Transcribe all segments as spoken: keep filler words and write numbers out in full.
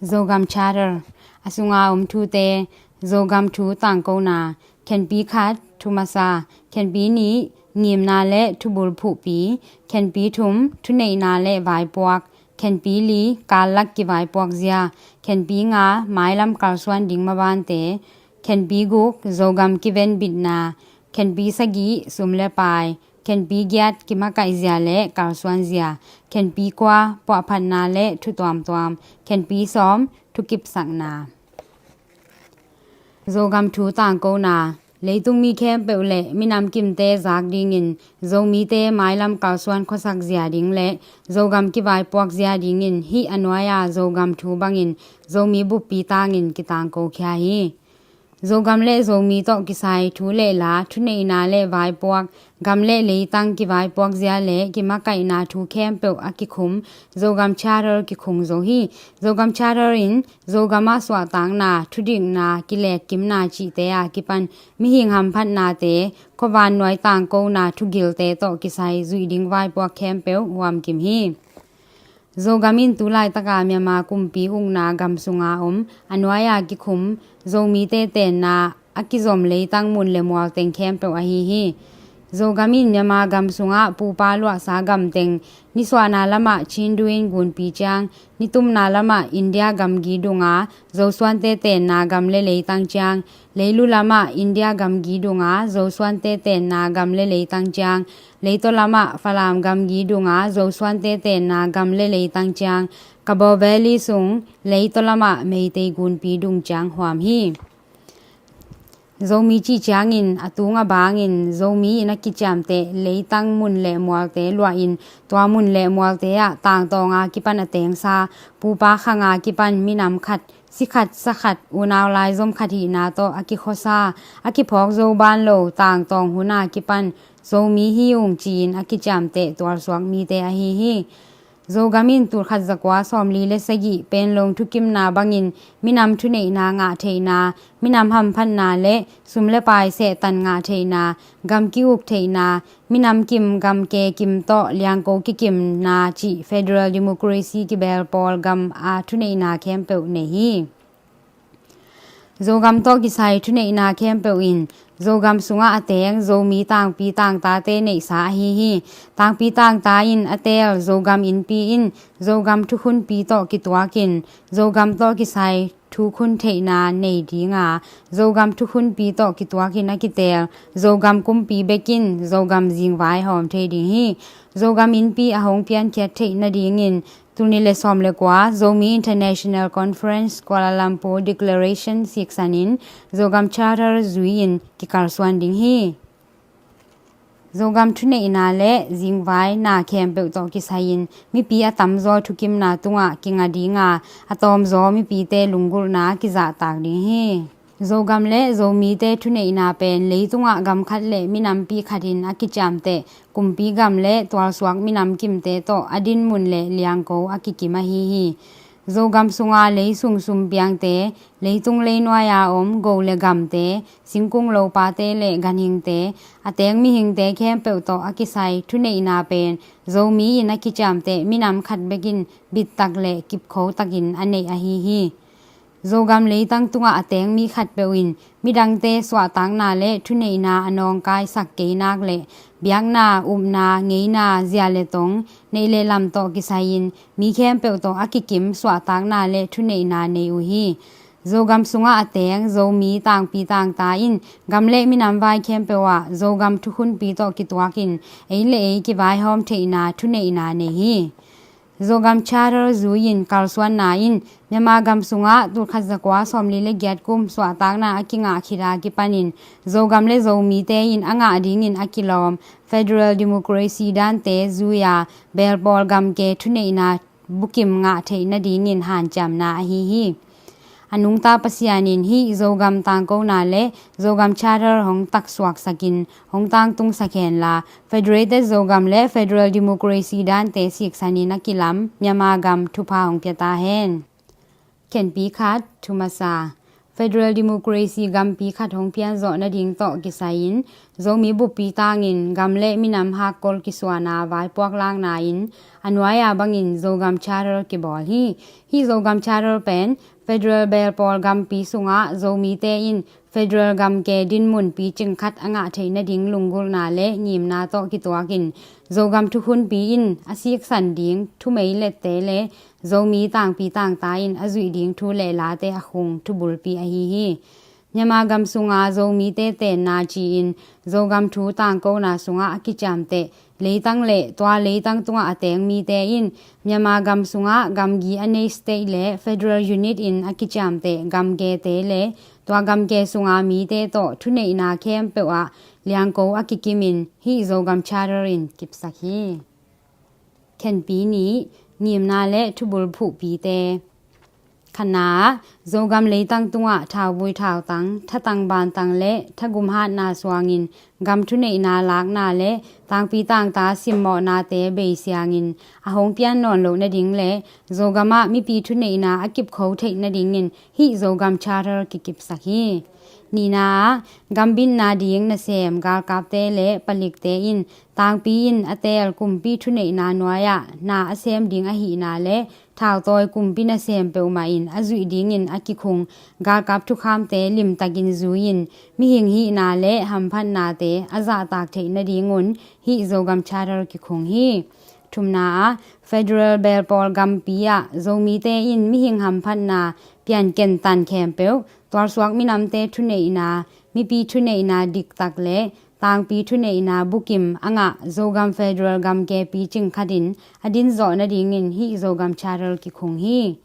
Zogam Charter, a sunga om thute. Zogam thu tangkona. Khenpi khat, thu masa. Khenpi nih, ngimna le thubul phuhpi. Khenpi thum, thuneihna le vaipuak. Khenpi li, kallak kivaipuak zia. Khenpi nga, mailam kalsuan ding mabante. Khenpi guk, Zogam kivenbitna. Khenpi sagih, sum le pai. Khenpi giat, kimakaih zia le kalsuan zia. Khenpi kua, puahphatna le thu tuamtuam. Khenpi sawm, thukipsakna. Zogam thu tangkona. Leitung mi khempeuh le minam kimte zak dingin Zomite mailam kalsuan khuasak zia ding le Zogam kivaipuak zia dingin hih a nuai-a Zogam thu bangin Zomi buppi tangin kitangko khia hi. Zogam le Zomi tawh kisai thu le la, thuneihna le vaipuak, gam le leitang kivaipuak zia le kimakaihna thu khempeuh a kikhum Zogam Charter kikhung zo hi. Zogam Charter in Zogam ah suahtakna, thudikna, kiletkimna cihte a kipan mihing hamphatnate, khuavannuai tangkona thugilte tawh kisai zuih ding vaipuak khempeuh huamkim hi. Zogam in tulaitaka Myanmar kumpi ukna gam sunga om a nuai-a kikhum Zomite tenna a kizom leitang mun le mual teng khempeuh ahi hi. Zogam in Myanmar gam sungah pupa luahsa gam teng, nisuahna lamah Chindu in gunpi ciang, nitumna lamah India gamgi dunga Zosuante tenna gam le leitang ciang, leilu lamah India gamgi dunga Zosuante tenna gam le leitang ciang, leitaw lamah Falam gamgi dunga Zosuante tenna gam le leitang ciang, Kabaw Valley sung leitaw lamah Meitei gunpi dung ciang huam hi. Zomi cih ciangin a tung a bangin Zomi in a kiciamteh leitang mun le mualte luahin tua mun le mualte ah tangtawnga kipan a tengsa, pupa khanga kipan minam khat, si khat, sa khat, unau laizom khat hihna tawh a kikhuasa, a kiphawk zo ban lo tangtawng huna kipan Zomi hi ung ci-in a kiciamteh tualsuak mite ahi hi. Zogam in tulkhat zakua sawmli le sagih Panglong thukimna bangin minam thuneihna ngah theihna, minam hamphatna le sum le pai sehtan ngah theihna, gam ki-uk theihna, minam kim gam ke kim tawh liangko kikimna cih federal democracy kibel pawl gam a thuneihna khempeuh nei hi. Zogam tawh kisai thuneihna khempeuh in Zogam sungah a teng Zomi tangpi tangtate neihsa ahi hi. Tangpi tangta in a teel Zogam innpi in Zogam thukhunpi tawh kituakin Zogam tawh kisai thukhun theihna nei dinga, Zogam thukhunpi tawh kituakin a kiteel Zogam kumpi bekin Zogam zingvai hawm thei ding hi. Zogam innpi a hong piankhiat theih nadingin tul nih le sawm le kua Zomi International Conference Kuala Lumpur Declaration siksanin Zogam Charter zui-in kikalsuan ding hi. Zogam thuneihna le zingvaina khempeuh tawh kisai-in mipi a tamzaw thukimna tungah kinga dinga, a tawmzaw mipite lunggulhna kizahtak ding hi. Zogam le Zomite thuneihna pen leitungah gam khat le minampi khatin a kiciamteh kumpi gam le tualsuak minam kimte tawh a dinmun le liangko a kikim ahi hi. Zogam sunga leisung sumpiangte, leitung leinuai-a om go le gamte, singkung lopate le ganhingte, a teng mihingte khempeuh tawh a kisai thuneihna pen Zomi in a kiciamteh minam khat bekin bittak le kipkhotakin a neih ahi hi. Zogam leitang tungah a teng mi khatpeuh in midangte suahtakna le thuneihna a nawngkaisak kei nak le biakna, upna, ngeina, zia le tong, neih le lam tawh kisai-in mi khempeuh tawh a kikim suahtakna le thuneihna nei uh hi. Zogam sungah a teng Zomi tangpi tangta in gam le minam vai khempeuh ah Zogam thukhunpi tawh kituakin ei le ei kivaihawm theihna thuneihna nei hi. Zogam Charter zui-in kalsuanna in Myanmar gam sungah tulkhat zakua sawmli le giat kum suahtakna a kingah khit a kipanin Zogam le Zomite in a ngah dingin a kilawm federal democracy dante zui-a belpawl gamke thuneihna bukim ngah theih nadingin hanciamna ahi hi. A nungta Pasian in hih Zogam tangkona le Zogam Charter hong taksuaksakin hong tangtungsak henla, Federated Zogam le Federal Democracy dante siksanin a kilam Myanmar gam thupha hong pia ta hen. Khenpi khat, thu masa. Federal Democracy gampi khat hong pian zawh nading tawh kisai-in Zomi buppi tangin gam le minam hakkol kisuahna vaipuak lakna in a nuai-a bangin Zogam Charter kibawl hi. Hih Zogam Charter pen federal belpawl gampi sungah Zomite in federal gamke dinmun picing khat a ngah theih nading lunggulhna le ngimna tawh kituakin Zogam thukhunpi in a siksan ding thumeilette le Zomi tangpi tangta in a zuih ding thu le late a khung thubulpi ahi hi. Myanmar gam sunga Zomite tenna ci-in Zogam thu tangkona sungah a kiciamteh leitang le tua leitang tungah a teng mite in Myanmar gam sungah gamgi a nei state le federal unit in a kiciamteh gamkete le tua gamke sunga mite tawh thuneihna khempeuh ah liangko a kikimin hih Zogam Charter in kipsak hi. Khenpi nih, ngimna le thubulphuhpite. Khatna ah, Zogam leitang tungah thauvui thautang, thatang bantang le thagum hatna suangin gam thuneihna lakna le tangpi tangta simmawhnate beisiangin a hong pian nawn loh nading le Zogam ah mipi thuneihna a kipkho theih nadingin hih Zogam Charter kikipsak hi. Nihna ah, gambitna ding nasem galkapte le palikte in tangpi in a teel kumpi thuneihna nuai-ah na a sem ding ahihna le thautawi kumpi nasem peuhmah in a zuih dingin a kikhung galkap thukhamte limtakin zui-in mihing hihna le hamphatnate a zahtak theih nadingun hih Zogam Charter kikhung hi. Thumna ah, federal belpawl gampi ah Zomite in mihing hamphatna pianken tan khempeuh tualsuak minamte thuneihna, mipi thuneihna diktak le tangpi thuneihna bukim a ngah Zogam federal gamke picing khatin a din zawh nadingin hih Zogam Charter kikhung hi.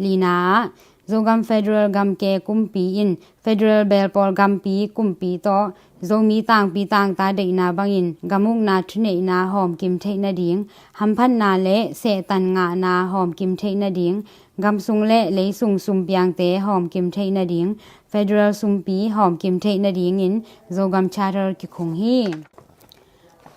Lina ah, Zogam federal gamke kumpi in federal belpawl gampi kumpi tawh Zomi tangpi tangta deihna bangin gam ukna thuneihna hawmkim theih nading, hamphatna le sehtan ngahna hawmkim theih nading, gamsung le leisung sumpiangte hawmkim theih nading, federal sumpi hawmkim theih nadingin Zogam Charter kikhung hi.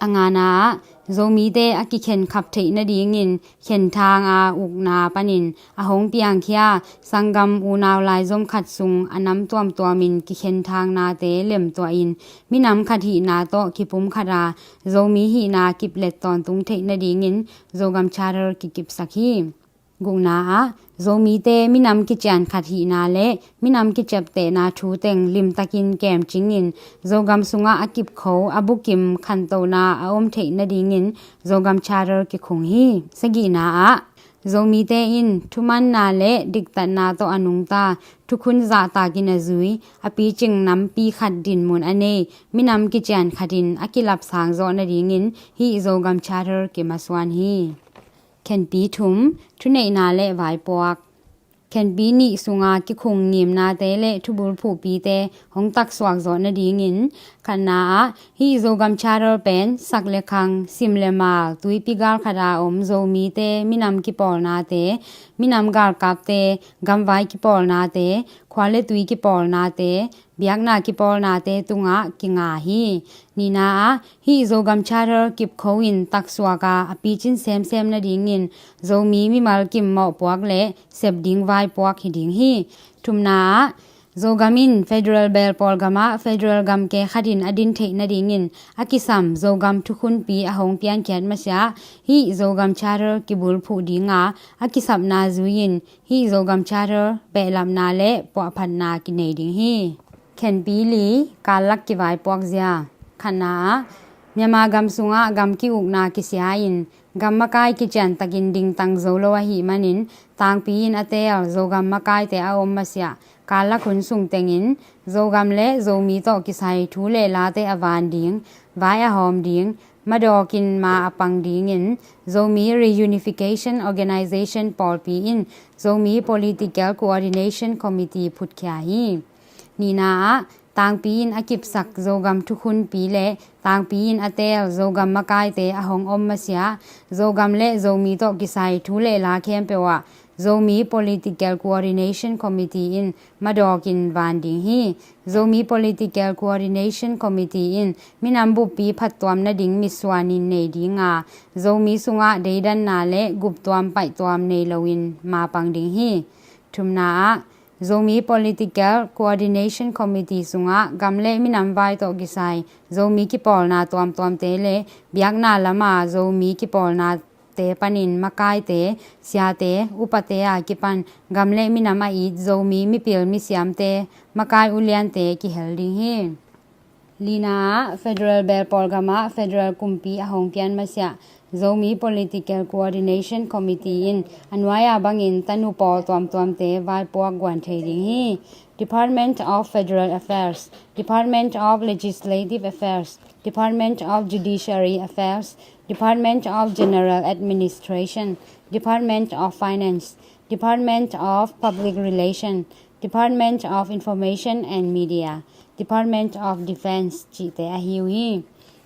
A ngana ah, Zomite a kikhenkhap theih nadingin khenthang a ukna panin a hong piangkhia sanggam unau laizom khat sung a nam tuamtuamin kikhenthangnate lemtuahin minam khat hihna tawh kipumkhat a Zomi hihna kiplet tawntung theih nadingin Zogam Charter kikipsak hi. Gukna ah, Zomite minam kician khat hihna le minam kiciaptehna thu teng limtakin kemcingin Zogam sungah a kipkho a bukim khantohna a om theih nadingin Zogam Charter kikhung hi. Sagihna ah, Zomite in thumanna le diktatna tawh a nungta thukhun zahtakin a zui a picing nampi khat dinmun a nei minam kician khatin a kilapsang zawh nadingin hih Zogam Charter kimasuan hi. Khenpi thum, thuneihna le vaipuak. Khenpi nih sunga kikhung ngimnate le thubulphuhpite hong taksuak zawh nadingin khatna ah hih Zogam Charter pen sak le khang, sim le mal, tuipi galkhat a om Zomite minam kipawlnate, minam galkapte, gamvai kipawlnate, khua le tui kipawlnate, biakna kipawlnate tungah kinga hi. Nihna ah hih Zogam Charter kipkho in taksuak a a picin semsem nadingin Zomi mimal kim mawhpuak le sep ding vaipuak hi ding hi. Thumna ah Zogam in federal belpawl gamah federal gamke khatin a din theih nadingin a kisam Zogam thukhunpi a hong piankhiat masiah hih Zogam Charter kibulphuh dinga a kisapna zui-in hih Zogam Charter behlapna le puahphatna kinei ding hi. Khenpi li, kallak kivaipuak zia. Khatna ah Myanmar gam sungah gam ki-ukna kisia-in gam makai kiciantakin dingtang zo lo ahih manin tangpi in a teel Zogam makaite a om masiah kallak hun sung tengin Zogam le Zomi tawh kisai thu le late a van ding, vai a hawm ding, madawkin ma a pang dingin Zomi Reunification Organization pawlpi in Zomi Political Coordination Committee phutkhia hi. Nihna ah tangpi in a kipsak Zogam thukhunpi le tangpi in a teel Zogam makaite a hong om masiah Zogam le Zomi tawh kisai thu le la khempeuh ah Zomi Political Coordination Committee in madawkin van ding hi. Zomi Political Coordination Committee in minam buppi phattuam nading mitsuanin nei dinga Zomi sungah deidanna le guptuam paihtuam nei loin mapang ding hi. Thumna ah Zomi Political Coordination Committee sungah gam le minam vai tawh kisai Zomi kipawlna tuamtuamte le biakna lama Zomi kipawlnate panin makaite, siate, upate a kipan gam le minam a it Zomi mipil misiamte, makai uliante kihel ding hi. Lina ah, Federal Belpawl gamah Federal kumpi a hong pian masiah Zomi Political Coordination Committee in a nuai-a bangin tanu pawl tuamtuamte vaipuak guan thei ding hi. Department of Federal Affairs, Department of Legislative Affairs, Department of Judiciary Affairs, Department of General Administration, Department of Finance, Department of Public Relation, Department of Information and Media, Department of Defense cihte ahi uh hi.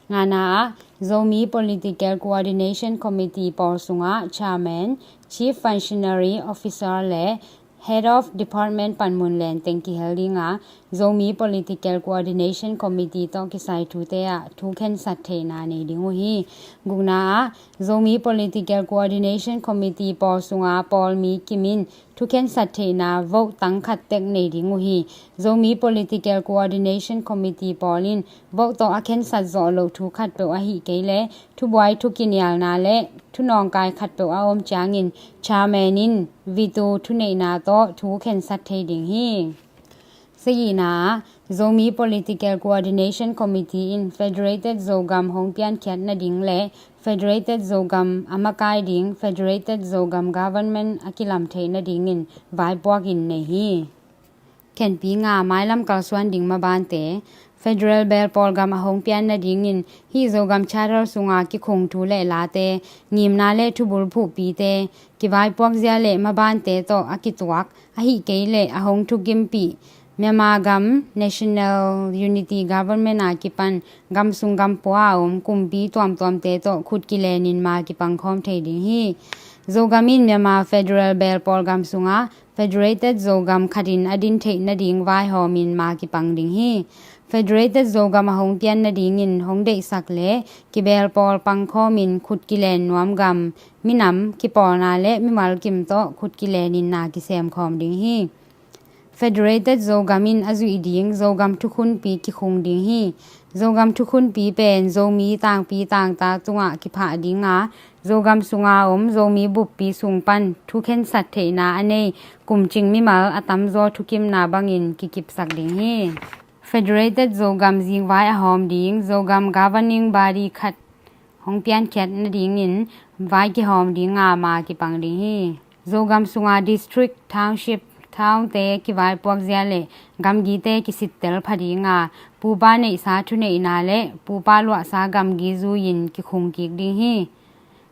Ngana ah, Zomi Political Coordination Committee pawl sungah Chairman, Chief Functionary Officer le Head of Department panmun lenteng kihel ding a, Zomi Political Coordination Committee tawh kisai thute ah thu khensat theihna nei ding uh hi. Gukna ah, Zomi Political Coordination Committee pawl sunga pawlmi kim in thu khensat theihna vote tang khat tek nei ding uh hi. Zomi Political Coordination Committee pawl in vote tawh a khensat zawh loh thu khatpeuh ahih kei leh thubuai thukinialna le thunawngkai khatpeuh a om ciangin chairman in veto thuneihna tawh thu khensat thei ding hi. Sagihna ah, Zomi Political Coordination Committee in Federated Zogam hong piankhiat nading le Federated Zogam a makai ding Federated Zogam Government a kilam theih nadingin vaipuak in nei hi. Khenpi nga, mailam kalsuan ding mabante. Federal Belpawl gam a hong pian nadingin hih Zogam Charter sunga kikhung thu le late, ngimna le thubul phuhpite, kivaipuak zia le mabante tawh a kituak, ahih kei leh a hong thukimpih Myanmar gam National Unity Government a kipan gam sung gam pua a om kumpi tuamtuamte tawh khut kilenin ma kipang khawm thei ding hi. Zogam in Myanmar Federal Belpawl gam sungah Federated Zogam khatin a din theih nading vaihawmin ma kipang ding hi. Federated Zogam a hong pian nadingin hong deihsak le kibelpawl pangkhawmin khut kilen nuam gam, minam, kipawlna le mimal kim tawh khut kilenin na kisemkhawm ding hi. Federated Zogam in a zuih ding Zogam thukhunpi kikhung ding hi. Zogam thukhunpi pen Zomi tangpi tangta tungah kiphah ding a, Zogam sunga om Zomi buppi sung pan thu khensat theihna a nei kumcing mimal a tamzaw thukimna bangin kikipsak ding hi. Federated Zogam zingvai a hawm ding Zogam Governing Body khat hong piankhiat nadingin vai kihawm ding a ma kipang ding hi. Zogam sunga district, township, townte kivaipuak zia le gamgite kisittel pha ding a, pupa neihsa thuneihna le pupa luahsa gamgi zui-in kikhung kik ding hi.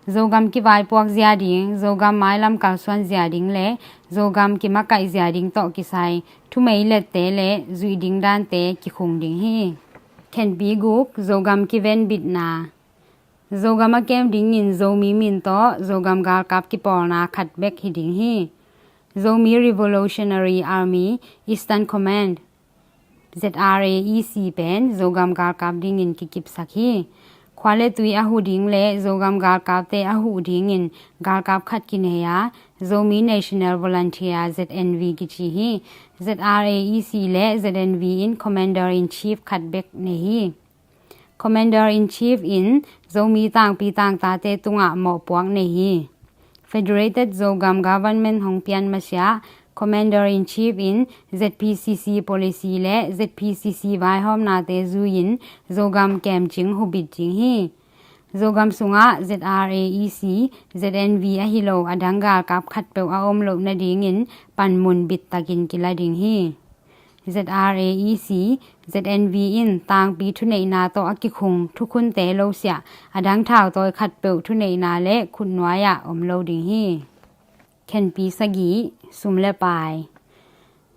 Zogam kivaipuak zia ding, Zogam mailam kalsuan zia ding le Zogam kimakaih zia ding tawh kisai thumei lette le zuih ding dante kikhung ding hi. Khenpi guk, Zogam kivenbitna. Zogam a kem dingin Zomi min tawh Zogam galkap kipawlna khat bek hi ding hi. Zomi Revolutionary Army Eastern Command, Z R A E C pen Zogam galkap dingin kikipsak hi. Khua le tui a huh ding le Zogam galkapte a huh dingin galkap khat kinei a, Zomi National Volunteer, Z N V kici hi. Z R A E C le Z N V in Commander in Chief khat bek nei hi. Commander in Chief in Zomi tangpi tangtate tungah mawhpuak nei hi. Federated Zogam Government hong pian masiah Commander in Chief in Z P C C policy le Z P C C vaihawmnate zui-in Zogam kemcing hubit ding hi. Zogam sungah Z R A E C, Z N V ahi lo a dang galkap khatpeuh a om loh nadingin panmun bittakin kila ding hi. Z R A E C, Z N V in tangpi thuneihna tawh a kikhung thukhunte lo siah a dang thautawi khatpeuh thuneihna le khutnuai-ah om lo ding hi. Khenpi sagih, sum le pai.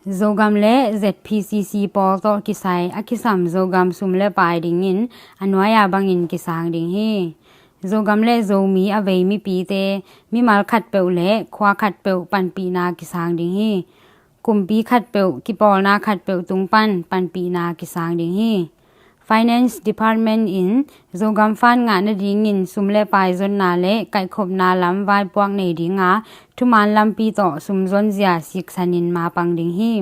Zogam le Z P C C pawl tawh kisai a kisam Zogam sum le pai dingin a nuai-a bangin kisang ding hi. Zogam le Zomi a vei mipite mimal khatpeuh le khua khatpeuh panpihna kisang ding hi. Kumpi khatpeuh, kipawlna khatpeuh tung pan panpihna kisang ding hi. Finance Department in Zogam fund ngah nadingin sum le pai zonna le kaihkhopna lam vaipuak nei dinga thuman lampi tawh sum zonzia siksanin mapang ding hi.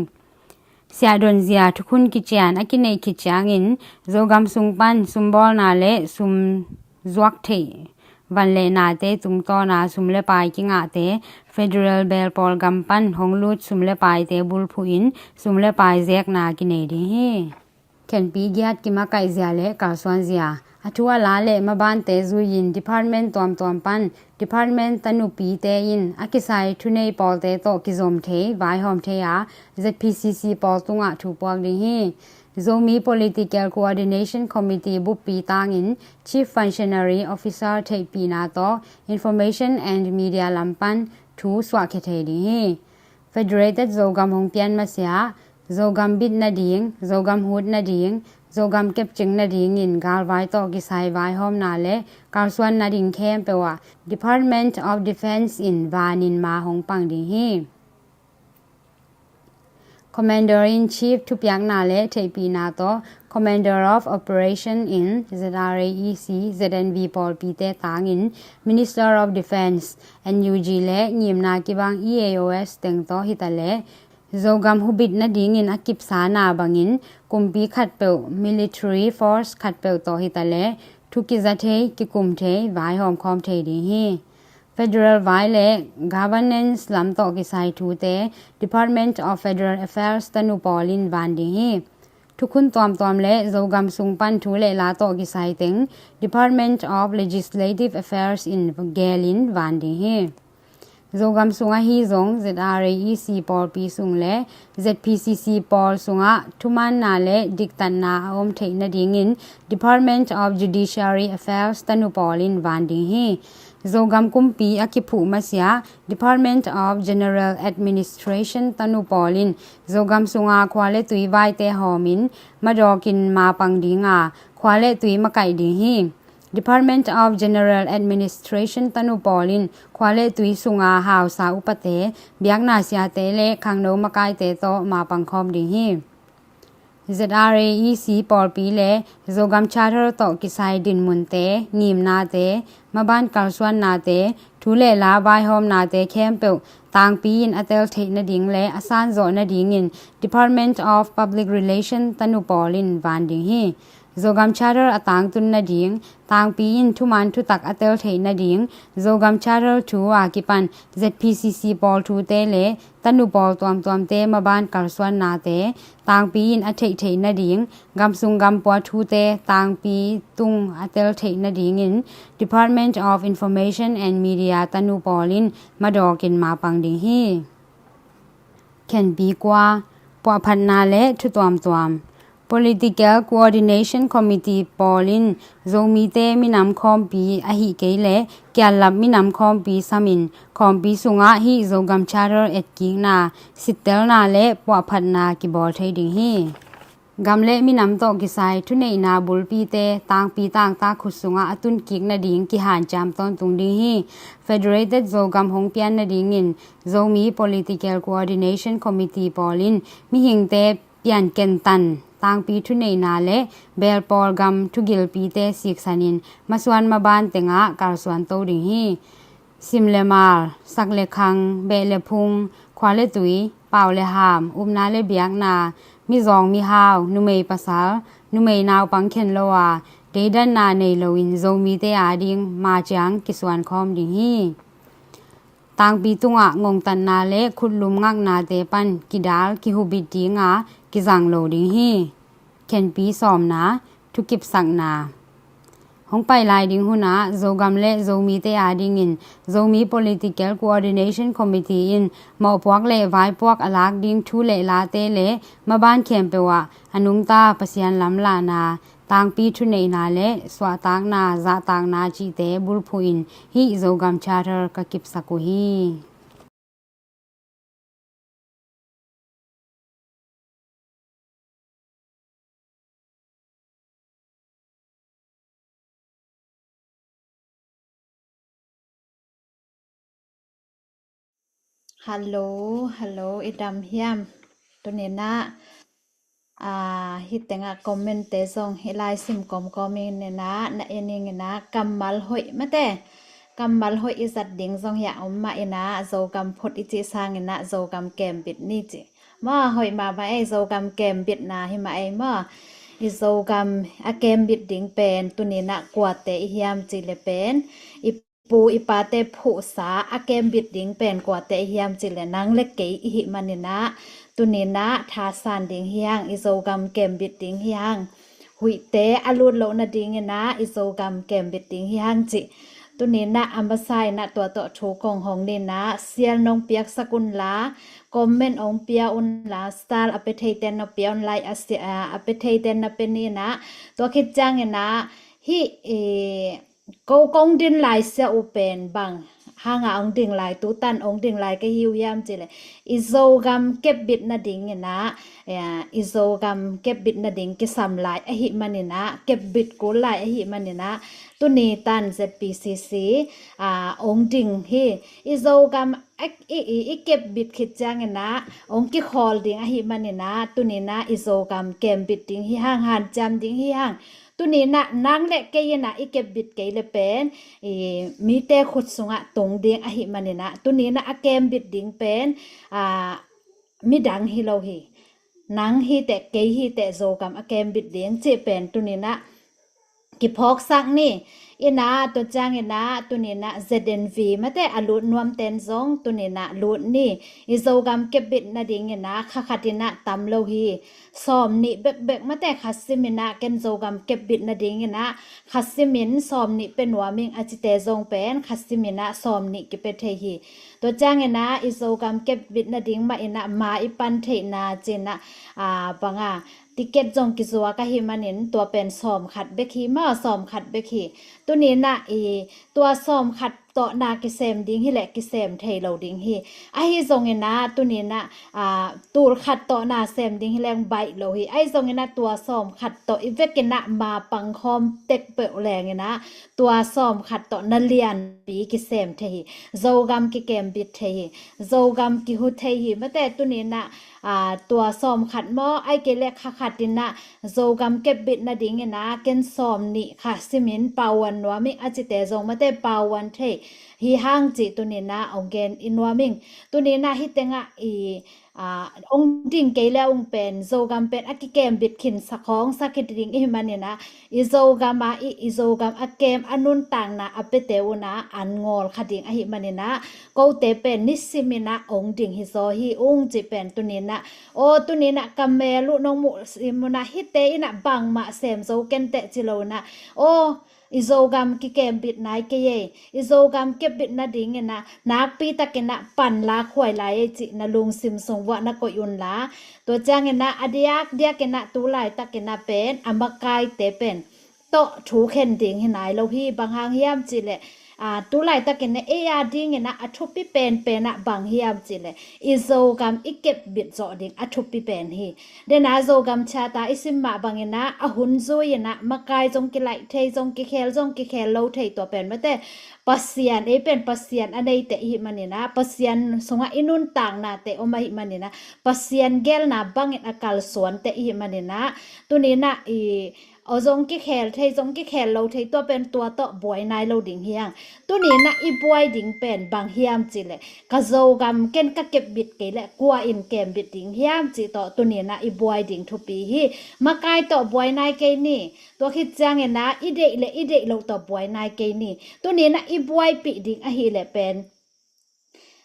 Siahdonzia thukhun kician a kineih khit ciangin Zogam sung pan sumbawlna le sum zuak theih van le nate tungtawna sum le pai kingahte federal belpawl gam pan hong lut sum le paite bulphuhin sum le pai zekna kinei ding hi. Khenpi giat kimakaihzia le kalsuanzia, a thu a la le mabante zuiin department tuamtuam pan department tanupite in a kisai thunei pawlte tawh kizom thei vaihawm thei a Z P C C pawl tungah thu puak ding hi. Zomi Political Coordination Committee buppi tangin Chief Functionary Officer theihpihna tawh Information and Media lam pan thu suahkhia thei ding hi. Federated Zogam hong pian masiah Zogam bit nading, Zogam hut nading, Zogam kepcing nadingin galvai tawh kisai vaihawmna le kalsuan nading khempeuh ah Department of Defence in vanin ma hong pang ding hi. Commander in Chief thupiakna le theihpihna tawh Commander of Operation in Z R A E C, Z N V pawlpite tangin Minister of Defence, N U G le ngimna kibang E A O S teng tawh hitaleh Zogam hubit nadingin a kipsana bangin kumpi khatpeuh, military force khatpeuh tawh hitaleh thu kiza thei, kikum thei, vaihawm khawm thei ding hi. Federal vai le governance lam tawh kisai thute Department of Federal Affairs tanu pawl in van ding hi. Thukhun tuamtuam le Zogam sung pan thu le la tawh kisai teng Department of Legislative Affairs in gelin van ding hi. Zogam sung ahi zong Z R A E C pawlpi sung le Z P C C pawl sungah thumaanna le diktatna a om theih nadingin Department of Judiciary Affairs tanu pawl in van ding hi. Zogam kumpi a kiphuh masiah Department of General Administration tanu pawl in Zogam sunga khua le tui vaite hawmin madawkin mapang dinga khua le tui makaih ding hi. Department of General Administration tanu pawl in khua le tui sunga hausa upate, biakna siate le khangno makaite tawh mapang khawm ding hi. Z R A E C pawlpi le Zogam Charter tawh kisai dinmunte, ngimnate, maban kalsuannate, thu le la vaihawmnate khempeuh tangpi in a tel theih nading le a sanzawh nadingin Department of Public Relation tanu pawl in van ding hi. Zogam Charter a tangtun nading, tangpi in thuman thutak a tel theih nading, Zogam Charter thu a kipan Z P C C pawl thute le tanu pawl tuamtuamte maban kalsuannate tangpi in a theih theih nading, gamsung gampua thute tangpi tung a tel theih nadingin Department of Information and Media tanu pawl in madawkin mapang ding hi. Khenpi kua, puahphatna le thu tuamtuam. Political Coordination Committee pawl in Zomite minam khawmpi ahi kei le kiallap minam khawmpi samin khawmpi sungah hih Zogam Charter etkikna, sittelna le puahphatna kibawl thei ding hi. Gam le minam tawh kisai thuneihna bulpite tangpi tangtak khut sungah a tunkik nading kihanciam tawntung ding hi. Federated Zogam hong pian nadingin Zomi Political Coordination Committee pawl in mihingte piankentan tangpi thuneihna le belpawl gam thugilpite siksanin masuan maban tengah kalsuan to ding hi. Sim le mal, sak le khang, beh le phung, khua le tui, pau le ham, upna le biakna, mizawng mihau, numei pasal, numei naupang khen lo a, deidanna nei loin Zomite ading maciang kisuan khawm ding hi. Tangpi tungah ngongtatna le khutlum ngaknate pan kidal kihubit dinga kizang lo ding hi. Khenpi sawmna, thukipsakna. Hong pai lai ding hunah Zogam le Zomite adingin Zomi Political Coordination Committee in mawhpuak le vaipuak a lak ding thu le late le maban khempeuh ah a nungta Pasian lamlahna, tangpi thuneihna le suahtakna, zahtakna cihte bulphuhin hih Zogam Charter ka kipsak uh hi. Hallo, hallo, i dam hiam? Tuni-in ah Aa, hih tengah comment-te zong hih lai sim kawmkawm in inah na en ing inah kammal hoih mate. Kammal hoih i zat ding zong hiah om mah inah Zogam phut i cih sang inah Zogam kembit ni cih. Maw hoih mahmah ei Zogam kembitna hi mah ei maw. I Zogam a kembit ding pen tuni inah kuate i hiam cih le pen i pu i pate phuhsa a kembit ding pen kuate i hiam cih le nang le kei i hih man inah tuni inah thasan ding hi hang, i Zogam kembit ding hi hang. Huihte a lut loh nading inah i Zogam kembit ding hi hang cih. Tuni inah a masa inah tua tawh thu kong hong ni inah share nong piaksak unla, comment hong pia unla, star a pe theiten na pia unla, a si-, a, a pe theiten na pe ni inah. Tua khit ciang inah hih, eh, ko kong din lai sia uh pen bang hanga hong ding lai, tutan hong ding lai ka hi uh hiam cih le i Zogam kepbit nading inah, eh, i Zogam kepbit nading kisam lai ahih man inah, kepbit kul lai ahih man inah tuni tan Z P C C, ah, hong ding hi. I Zogam a, i, i, i kepbit khit ciang inah hong kikhawl ding ahih man inah tuni inah i Zogam kembit ding hi hang, hanciam ding hi hang. Tuni inah nang le kei inah i kepbit kei le pen i mite khut sungah tung ding ahih man inah tuni inah a kembit ding pen, ah, midang hi lo hi. Nang hi teh kei hi teh Zogam a kembit ding cih pen tuni inah kiphawksak ni. Inah tua ciang inah tuni inah Z N V mate a lut nuamten zong tuni inah lut ni. I Zogam kepbit nading inah kha khat inah tam lo hi. Sawm nih bekbek mate kha sim inah ken Zogam kepbit nading inah kha sim in sawm nih pe nuam ing a cite zong pen kha sim inah sawm nih kipe thei hi. Tua ciang inah i Zogam kepbit nading mah inah ma i pan theihna ci inah, ah, banga ticket zong kizuak ahih manin tua pen sawm khat bek hi maw, sawm khat bek hi. Tuni inah i tua sawm khat tawh na kisem ding hi leh kisem thei lo ding hi. Ahi zong inah tuni inah, ah, tul khat tawh na sem ding hi leng baih lo hi. Ahi zong inah tua sawm khat tawh i vek inah ma pangkhawm tek peuh leng inah tua sawm khat tawh na lianpi kisem thei hi. Zogam kikembit thei hi. Zogam kihu thei hi. Mate tuni inah, ah, tua sawm khat maw, ai kei le kha khat inah Zogam kepbit nading inah ken sawm nih kha simin pauan nuam ing a cite zong mate pauan thei hi hang cih tuni inah hong gen i nuam ing. Tuni inah hih tengah i, ah, hong ding kei le hong pen Zogam pen a kikembit khinsak hong sak hi ding i hih man inah i Zogam a i, i Zogam a kem a nuntakna a pete unah an ngawl kha ding ahih man inah kote pen nisim inah hong ding hi zaw hi ung cih pen tuni inah, aw tuni inah ka mel uh nong muh sim unah hihte inah bangmah sem zo ken teh ci lo inah, aw i Zogam kikembit nai kei ei, i Zogam kepbit nading inah nakpi tak inah pan la khuai lai ei cih na lungsim sung vuah na koih unla. Tua ciang inah a diakdiak inah tu laitak inah pen a makaite pen tawh thu khen ding hi nai lo hi. Bang hang hiam cih leh, ah, tu laitak inah ei a ding inah a thupi penpen ah bang hiam cih leh i Zogam i kepbit zawh ding a thupi pen hi. Dena Zogam Charter i sim mah bang inah a hun zui inah makai zong kilaih thei, zong kikhel, zong kikhel lo thei tua pen mate Pasian, ei pen Pasian a neite i hih man inah Pasian sungah i nuntaknate om ahih man inah Pasian gelna bangin a kalsuante i hih man inah tuni inah i aw zong kikhel thei, zong kikhel lo thei, tua pen tua tawh buai nai lo ding hi hang. Tuni inah i buai ding pen bang hiam cih leh ka Zogam ken ka kepbit kei leh kua in kembit ding hiam cih tawh tuni inah i buai ding thupi hi. Makai tawh buai nai kei ni. Tua khit ciang inah i deih le i deih loh tawh buai nai kei ni. Tuni inah i buaipih ding ahih leh pen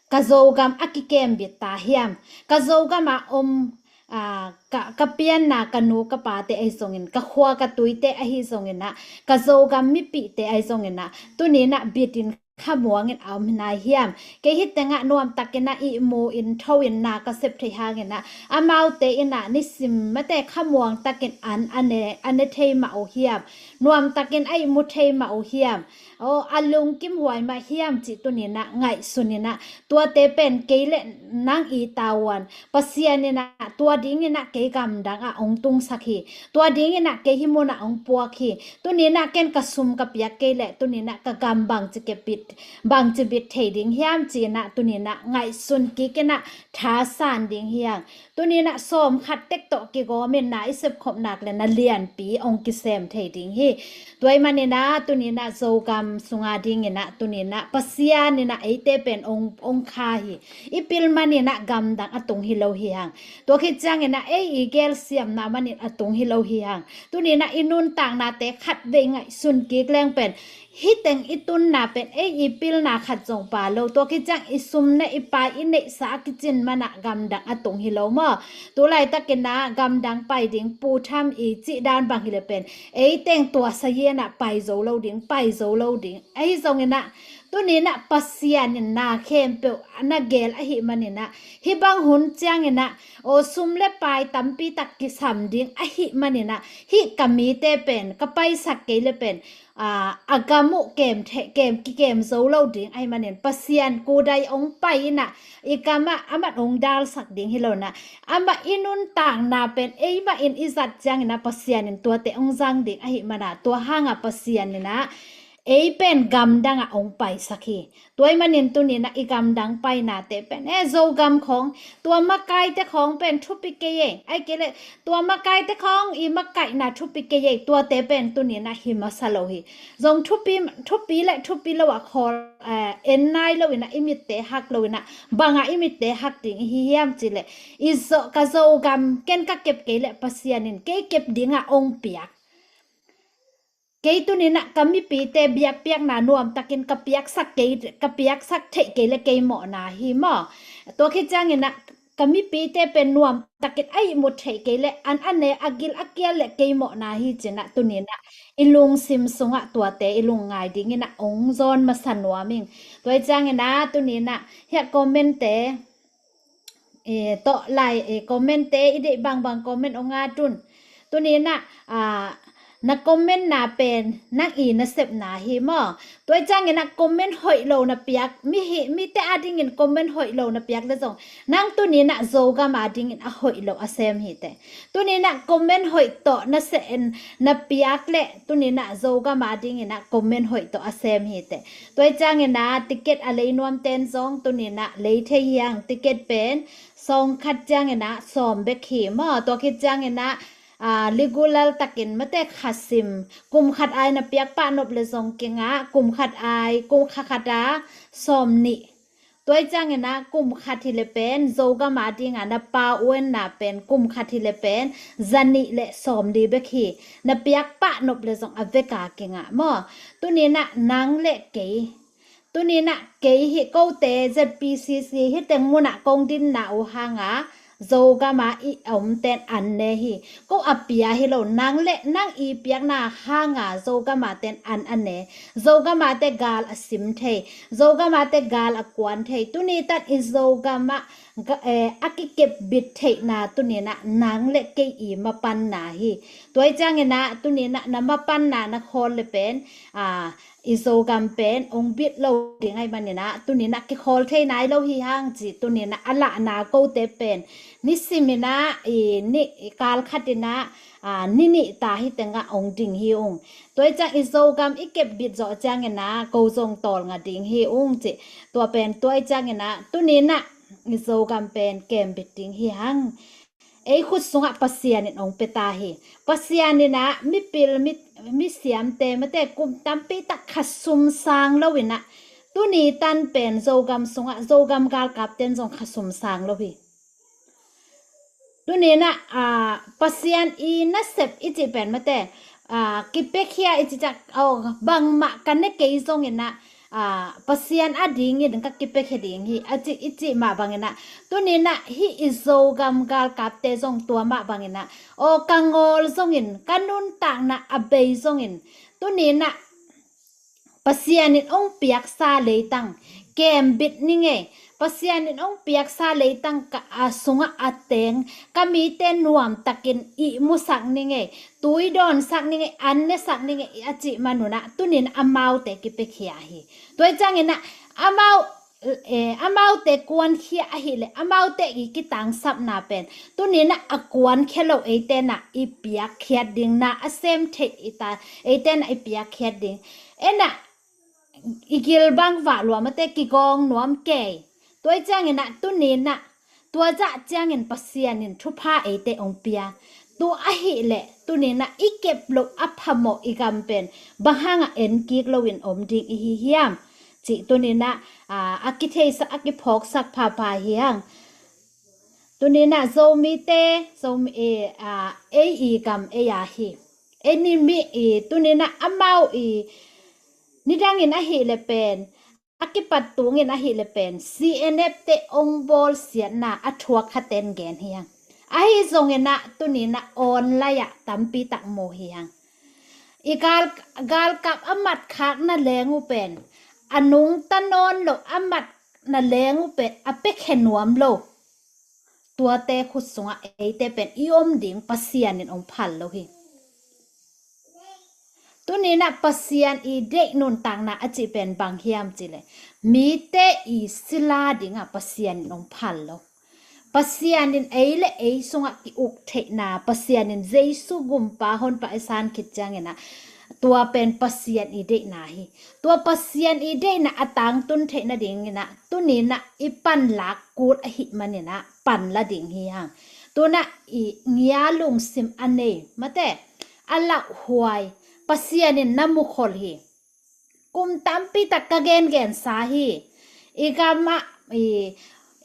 ka Zogam a kikembit ta hiam? Ka Zogam ah om, ah, ka, ka pianna ka nu ka pate ahi zongin, ka khua ka tuite ahi zong inah, ka Zogam mipihte ahi zong inah tuni inah bitin khamuangin a om nai hiam? Kei hih tengah nuamtak inah ihmu in tho in na ka sep thei hang inah amaute inah nisim mate khamuang takin an a ne, a ne thei mah uh hiam? Nuamtakin a ihmu thei mah uh hiam? aw, a lungkim huai mah hiam cih tuni-in ah ngaihsun in ah, tuate pen kei le nang i tavuan, Pasian in ah tua dingin ah kei gamdang ah hong tungsak hi. Tua dingin ah kei hih mun ah hong puak hi. Tuni-in ah ken ka sum ka piak kei leh tuni-in ah ka gam bangci kepit, bangci bit thei ding hiam ci-in ah tuni-in ah ngaihsun kik in ah thasan ding hi hang. Tuni-in ah sawm khat tek tawh kigawm in na i sepkhop nak leh na lianpi hong kisem thei ding hi. Tua ahih manin ah tuni-in ah Zogam sung a dingin ah tuni-in ah Pasian in ah eite pen hong, hong kha hi. I pil manin ah gamdang a tung hi lo hi hang. Tua khit ciangin ah ei i gelsiamna manin a tung hi lo hi hang. Tuni-in ah i nuntaknate khatvei ngaihsun kik leng pen hih teng i tunna pen ei i pilna khat zong pha lo. Tua khit ciang i sum ne i pai i neihsa a kicin man ah gamdang a tung hi lo maw? Tu laitakin ah gamdang pai ding, Pu Tham i cih dan bang hi leh pen ei teng tua sazian ah pai zo lo ding, pai zo lo ding. Ahi zongin ah tuni-in ah Pasian in na khempeuh na gel ahih manin ah, hih bang hun ciangin ah aw, sum le pai tampi tak kisam ding ahih manin ah, hih ka mite pen ka paisak kei leh pen, aa, a gam uh kem the-, kem, kikem zo lo ding ahih manin Pasian kudai hong pai in ah i gam ah amah hong dalsak ding hi lo in ah, amah i nuntakna pen eimah in i zat ciangin ah Pasian in tuate hong zang ding ahih man ah, tua hang ah Pasian in ah ei pen gamdang ah hong paisak hi. Tua ahih manin tuni-in ah i gamdang painate pen, e, Zogam khawng, tua makaite khawng pen thupi kei e, ahih kei leh tua makaite khawng i makaihna thupi kei e, tuate pen tuni-in ah hi masa lo hi. Zong thupi, thupi le thupi lo ah khawl, eh, en nai lo in ah i mitte hak lo in ah, bang ah i mitte hak ding i hi hiam cih leh, i Zo-, ka Zogam ken ka kep kei leh Pasian in kei kep ding ah hong piak. Kei tuni-in ah ka mipite biakpiakna nuamtakin ka piaksak kei, ka piaksak theih kei leh kei mawhna hi maw? Tua khit ciangin ah ka mipite pen nuamtakin a ihmut theih kei leh an a ne, a gil a kial leh kei mawhna hi ci-in ah tuni-in ah i lungsim sungah tuate i lungngai dingin ah hong zawn masa nuam ing. Tua ahih ciangin ah tuni-in ah hiah comment-te, e, tawh lai, e, comment-te i deih bangbang comment hong at un. Tuni-in ah, a, na comment-na pen nang i nasepna hi maw? Tua ahih ciangin ah comment hoih lo na piak, mi hi, mite a dingin comment hoih lo na piak leh zong, nang tuni-in ah Zogam a dingin a hoih lo a sem hi teh. Tuni-in ah comment hoih tawh na se-, na piak leh tuni-in ah Zogam a dingin ah comment hoih tawh a sem hi teh. Tua ahih ciangin ah ticket a lei nuamte'n zong tuni-in ah lei thei hi hang. Ticket pen sawng khat ciangin ah sawm bek hi maw? Tua khit ciangin ah, aa, regular takin mate kha sim, kum khat a-in na piak pah nop leh zong kingah, kum khat a-in, kum kha khat a sawm nih. Tua ahih ciangin ah kum khat hi leh pen Zogam a ding a na pau enna pen kum khat hi leh pen za nih leh sawm li bek hi. Na piak pah nop leh zong a vek a kingah maw? Tuni-in ah nang le kei, tuni-in ah kei hi, kote Z P C C hih teng mun ah kong dinna uh hang a Zogam a i omte'n an ne hi. Ko a pia hi lo, nang le nang i piakna hang a Zogam a te'n an a ne. Zogam a te gal a sim thei, Zogam a te gal a kuan thei. Tuni tan i Zogam ah ga-, eh, a kikep bit theihna tuni-in ah nang le kei i mapanna hi. Tua ahih ciangin ah tuni-in ah na mapanna na khawl leh pen, a, i Zogam pen hong bit lo ding ahih manin ah tuni-in ah kikhawl thei nai lo hi hang ci, tuni-in ah a lahna kote pen nisimin ah i ni, i kal khatin ah, a, ni nih ta hih teng ah hong ding hi ung. Tua ahih ciang i Zogam i kep bit zawh ciangin ah ko zong tawlnga ding hi ung ci. Tua pen tua ahih ciangin ah tuni-in ah i Zogam pen kem bit ding hi hang. Ei khut sungah Pasian in hong pia ta hi. Pasian in ah mipil, mi, misiamte mate kum tampi tak kha sum sang lo in ah, tuni tan pen Zogam sungah Zogam galkapte'n zong kha sum sang lo hi. Tuni-in ah, a, Pasian i nasep i cih pen mate, a, kipiakhia i cih ciang, aw, bangmah ka ne kei zongin ah, a, Pasian a dingin ka kipiakhia ding hi, a cih, i cih mah bangin ah, tuni-in ah hih i Zogam galkapte zong tua mah bangin ah, aw, ka ngawl zongin, ka nuntakna a bei zongin, tuni-in ah Pasian in hong piaksa leitang kembit ni ngei. Pasian in hong piaksa leitang ka a sungah a teng ka mite nuamtakin ihmusak ni ngei, tui dawnsak ni ngei, an nesak ni ngei a cih manunah tunin amaute kipiakhia hi. Tua hi cianginah amau eh, amaute kuankhia ahileh amaute i kitangsapna pen tuninah a kuankhia lo eitenah i piakkhiat ding, na a sem theih i ta eitenah i piakkhiat ding. Enah i gilbang vah lua mate, kigawng nuam kei. Tua hi cianginah tuninah tua zah ciangin Pasian in thupha eite hong pia. Tua ahileh tuninah i kep loh a phamawh i gam pen bang hangah en kik loin om ding i hi hiam? Cih tuninah a, a kitheihsak, a kiphawksak phapha hi hang. Tuninah Zomite, Zomi, eh, a, ei i gam ei a hi. Ei ni mi i tuninah amau i nidangin ahileh pen a kipat tungin ahileh pen C N F te hong bawlsiatna a thuak khaten gen hi hang. Ahi zonginah tuninah online ah tampi tak mu hi hang. I gal, galkap a matkhakna leng uh pen a nungta nawn lo, a matna leng uh pen a piakhia nuam lo. Tuate khut sungah eite pen i om ding Pasian in hong phal lo hi. Tuninah Pasian i deih nuntakna a cih pen bang hiam cihleh mite i sila dingah Pasian in hong phal lo. Pasian in ei le ei sungah ki-uk theihna, Pasian in Jesu gumpa honpa i san khit cianginah tua pen Pasian i deihna hi. Tua Pasian i deihna a tangtun theih nadinginah tuninah i panlak kul ahih maninah panla ding hi hang. Tunah i ngia lungsim a nei mate, a lauhuai Pasian in na mukhol hi. Kum tampi tak ka gengensa hi. I gam ah i,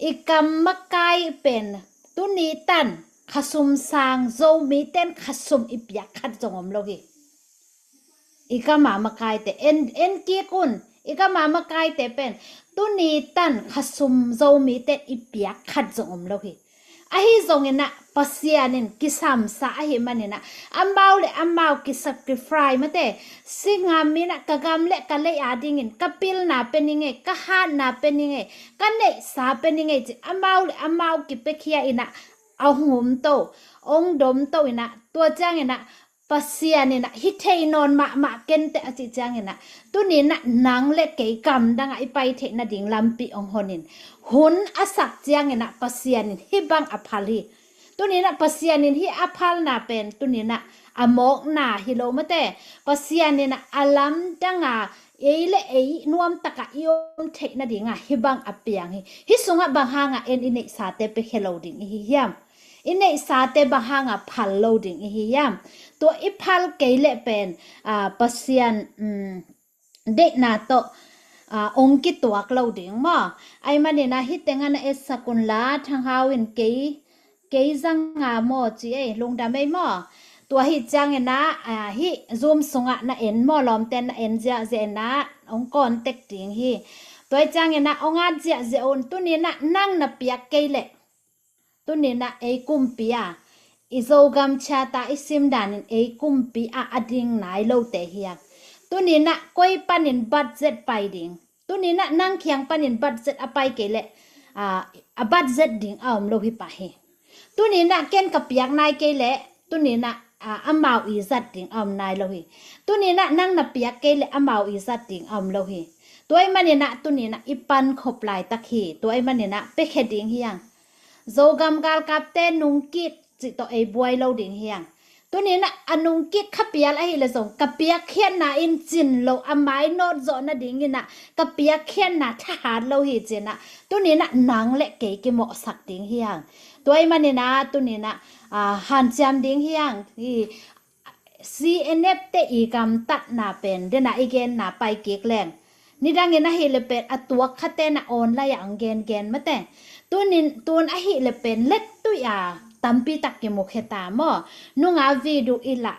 i gam makai pen tuni tan khasum sang Zomiten khasum i piak khat zong om lo hi. I gam a makaite en, en kik un. I gam a makaite pen tuni tan khasum Zomiten i piak khat zong om lo hi. Ahi zonginah Pasian in kisamsa ahih maninah amau le amau kisacrifice mate, singam inah ka gam le ka lei a dingin ka pilna pe ni ngei, ka hatna pe ni ngei, ka neihsa pe ni ngei ci amau le amau kipiakhia inah a hong umto, hong domto inah tua cianginah Pasian inah hi thei nawn mahmah kenteh a cih cianginah tuninah nang le kei gamdangah i pai theih nading lampi hong honin hun a sak cianginah Pasian in hih bang a phal hi. Tuninah Pasian in hih a phalna pen tuninah a mawkna hi lo mate. Pasian inah a lamdanga ei le ei nuamtaka i om theih nadinga hih bang a piang hi. Hih sungah bang hanga en i neihsate piakhia lo ding i hi hiam? I neihsate bang hanga phal lo ding i hi hiam? Tua i phal kei leh pen a, Pasian um, deihna tawh a, ong kituak lo ding maw? Ai manina hih tengah na etsak unla Thang Hau in kei, kei zanga maw ci ei, lungdam ei maw? Tua hih ciangina a, hih Zoom sungah na en maw, lawmten na en ziahziah ina ong contact ding hi. Tua hih ciangina ong at ziahziah un. Tunina nang na piak kei leh, tunina ei kumpi a, i Zogam Charter i sim danin ei kumpi a a ding nai lote hi a. Tunina koi panin budget pai ding, tunina nang kiang panin budget a pai kei leh a, a budget ding a om lo hi pah hi. Tunina ken ka piak nai kei leh tunina a, amau i zat ding a om nai lo hi. Tunina nang na piak kei leh amau i zat ding a om lo hi. Tua hih manina tunina i pan khop laitak hi. Tua hih manina piakhia ding hi hang. Zogam galkapte nungkik cih tawh ei buai lo ding hi hang. Tunina a nungkik kha pial ahileh zong ka piakkhiatna in cin lo, a mainawt zawh nadingina ka piakkhiatna thahat lo hi cina, tunina nang le kei kimawhsak ding hi hang. Tua hih manina tunina a, hanciam ding hi hang. Hi, C N F te i gamtatna pen dena i genna pai kik leng, nidangin ahileh pen a tuak khate na online ah ang gengen mate. Tunin tun ahileh pen lettuih a tampi tak kimukhia ta maw? Nunga video i lah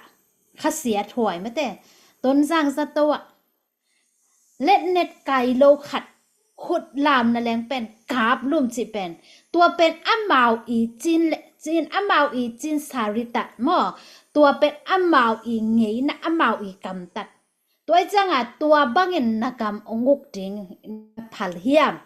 khasia thuai mate. Tonzang zato ah letnet kai lo khat khut lamna leng pen kap lum cih pen, tua pen amau i cin le cin, amau i cin saritat maw? Tua pen amau i ngeina, amau i kamtat. Tua i cianga tua bangin na gam ong uk ding na phal hiam?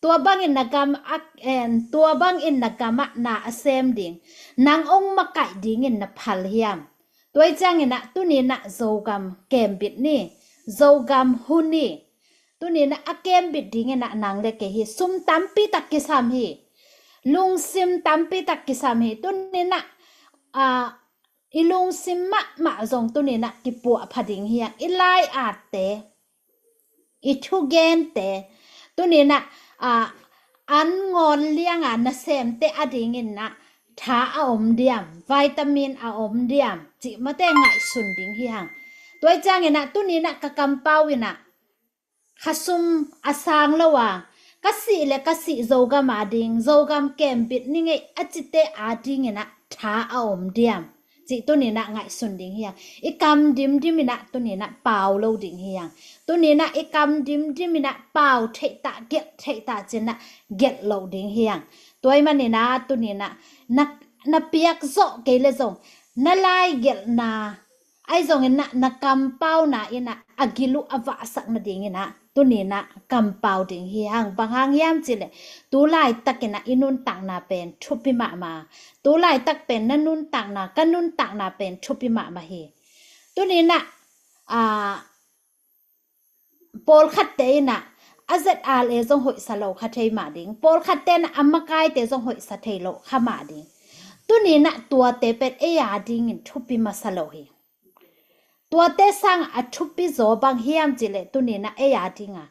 Tua bangin na gam a, en, tua bangin na gam ah na a sem ding nang ong makaih dingin na phal hiam? Tua i ciangin ah tuninah Zogam kembit ni, Zogam hun ni. Tuninah a kembit dinginah nang le kei hi sum tampi tak kisam hi. Lungsim tampi tak kisam hi. Tuninah, a, i lungsim mahmah zong tuninah kipuah pha ding hi hang. I lai atte, i thugente, tuninah, a, an ngawn lianga nasemte a dinginah tha a om diam, vitamin a om diam, cih mate ngaihsun ding hi hang. Tua i cianginah tuninah ka kampau inah khasum a sang lo a, ka sih le ka sih Zogam a ding, Zogam kembit ni ngei a cite a dinginah tha a om diam, cih tuninah ngaihsun ding hi hang. I kam dimdim inah tuninah pau lo ding hi hang. Tuninah i kam dimdim inah pau theihta, gelh theihta cinah gelh lo ding hi hang. Tua i maninah tuninah na, na piak zawh kei le zong na lai gelhna ahi zongin na, na kampauna inah a gil uh a vahsak nadinginah tuninah kampau ding hi hang. Bang hang hiam cileh tu laitakinah i nuntakna pen thupi mahmah. Tu laitak pen na nuntakna, ka nuntakna pen thupi mahmah hi. Tuninah, a, pawlkhatte inah a Z R A zong hoihsa lo kha thei mah ding. Pawlkhatte inah a makaite zong hoihsa thei lo kha mah ding. Tuninah tuate pen ei a dingin thupi masa lo hi. Tuate sang a thupi zaw bang hiam cileh tuninah ei a dinga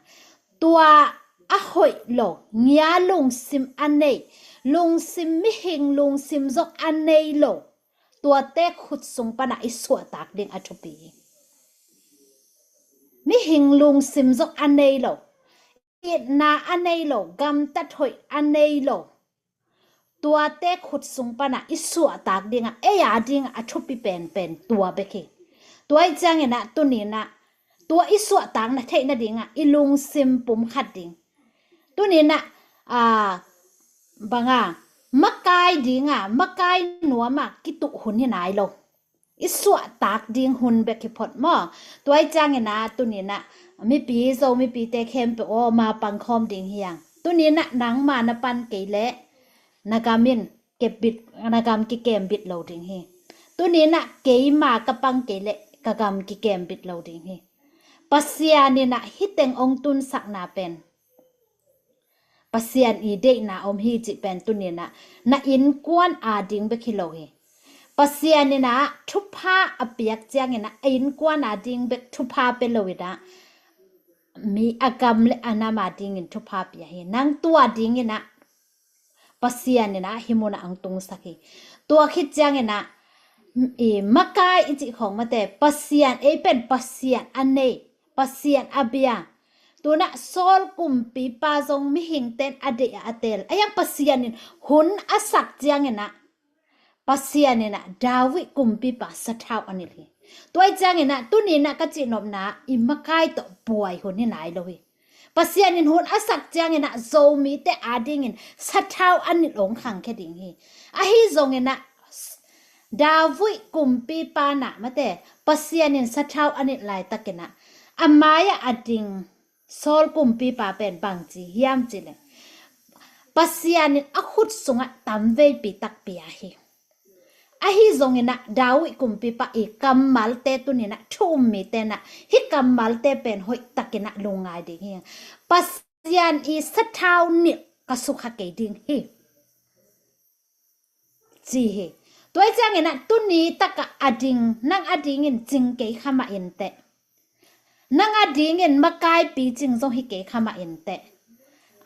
tua a hoih lo, ngia lungsim a nei, lungsim, mihing lungsim zong a nei lo, tuate khut sung panah i suahtak ding a thupi hi. Mihing lungsim zong a nei lo, itna a nei lo, gamtat hoih a nei lo, tuate khut sung panah i suahtak dingah ei a dingah a thupi penpen tua bek hi. Tua i cianginah tuninah tua i suahtakna theih nadingah i lungsim pumkhat ding. Tuninah, a, banga makai dinga, makai nuama kituh hun hi nai lo. I suahtak ding hun bek hi phot maw? Tua i cianginah tuninah mipi, Zo mipite khempeuh aw ma pangkhawm ding hi hang. Tuninah nangma na pan kei leh na gam in kebit, na gam kikembit lo ding hi. Tuninah keima ka pang kei leh ka gam kikembit lo ding hi. Pasian inah hiteng ong tunsakna pen Pasian i deihna om hi cih pen tuninah na innkuan a ding bek hi lo hi. Pasian inah thupha a piak cianginah a innkuan a ding bek thupha pia lo inah mi a gam le a nam a dingin thupha pia hi. Nang tua dinginah Pasian inah hih munah ang tungsak hi. Tua khit cianginah i makai i cih khawng mate, Pasian, ei pen Pasian a nei, Pasian a bia. Tunah Saul kumpipa zong mihingten a deih a, a teel a, hiang Pasian in hun a sak cianginah Pasian inah David kumpipa sathau a nilh hi. Tua i cianginah tuninah ka cihnopna i makai tawh buai hun hi nai lo hi. Pasian in hun a sak cianginah Zomite a dingin sathau a nilh ong khangkhia ding hi. Ahi zonginah David kumpipa nah mate Pasian in sathau a nilh laitakinah a mai-ah a ding Saul kumpipa pen bangci hiam cileh Pasian in a khut sungah tamveipi takpi a hi. Ahi zonginah David kumpipa i kammalte tuninah thu um mite nah hih kammalte pen hoihtakinah lungngai ding hi. Pasian i sathau nilh ka sukha kei ding hi, ci hi. Tua i cianginah tuni takah a ding, nang a dingin cing kei kha mah inteh. Nang a dingin makaipi cing zong hi kei kha mah inteh.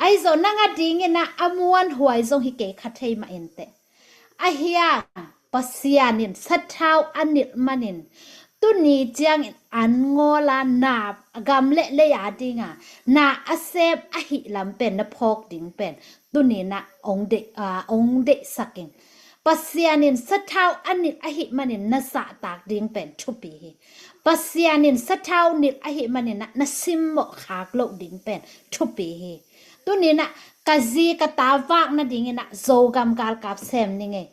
Ahi zong nang a dinginah a muanhuai zong hi kei kha thei mah inteh. Ahi hang Pasian in sathau a nilh manin tuni ciangin an ngawla na gam le lei a dinga na a sem ahih lam pen na phawk ding pen tuninah ong deih, a, ong deihsak ing. Pasian in sathau a nilh ahih manin na zahtak ding pen thupi hi. Pasian in sathau nilh ahih maninah na simmawh khak loh ding pen thupi hi. Tuninah ka zi ka ta vak nadinginah Zogam galkap sem ni ngei,